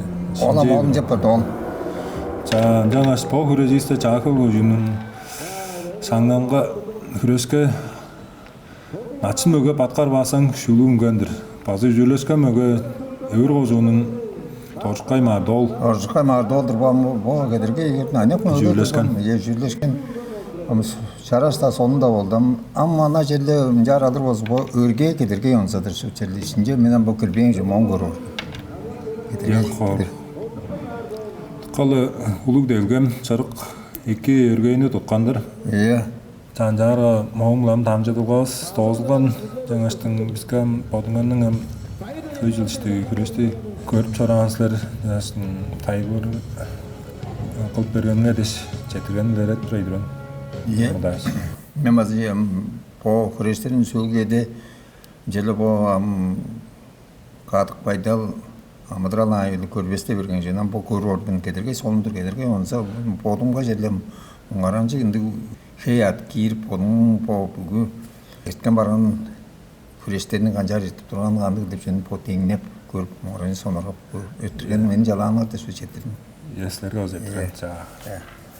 Ол ам ол деп барды ол. За, жаңаш бо хүрежисте чаакыл көжүнүн саңнанга хүреске начын мөге Баткар Баасаң шүлүг үнген-дир. База үжүрлешкен мөге Өвүр кожуунуң Доржукай Маар-Доол. Доржукай Маар-Доол-дур бо бо кедерге ийгирдин аныяк мөге Үжүрлешкен. Е, үжүрлешкен. Чараш-даа сонунда болду. Ам ам ана черде ынчаар алыр болза бо өргээ кедерге онзадыр черле ишинче мен ам бо кирбээң же моон көрүр. Кедерге. Кедер. Калы улуг делгем чырык эки өргээни туткан-дыр. Е. Чанчаарга моом улам дамчыдылгавыс доозулган жаңаштың биске ам бодуңарның ам хөй чыл иштеги хүрээшти көрүп чораан силер жаңаштың тайылбыр кылып бергениңер дээш четиргенин илерет турай турган. Ийе. Кудайс. Мен база бо хүрээштерин сөөлгеде черле бо ам кадык байдал амыдырал аайы көрбесте берген жынан бо көрүп ордун кедерге солундур кедерге онза бодумга жерлем оңаранчы ындыг хей ат киирип бодуң бо бүгү эрткен барган хүрештерни канчаар эртип турган кандыг деп жөн бо деңнеп көрүп оңаранчы соноргап өттүрген мени жалааныңар деп четирдим. Е силерге оза чаа.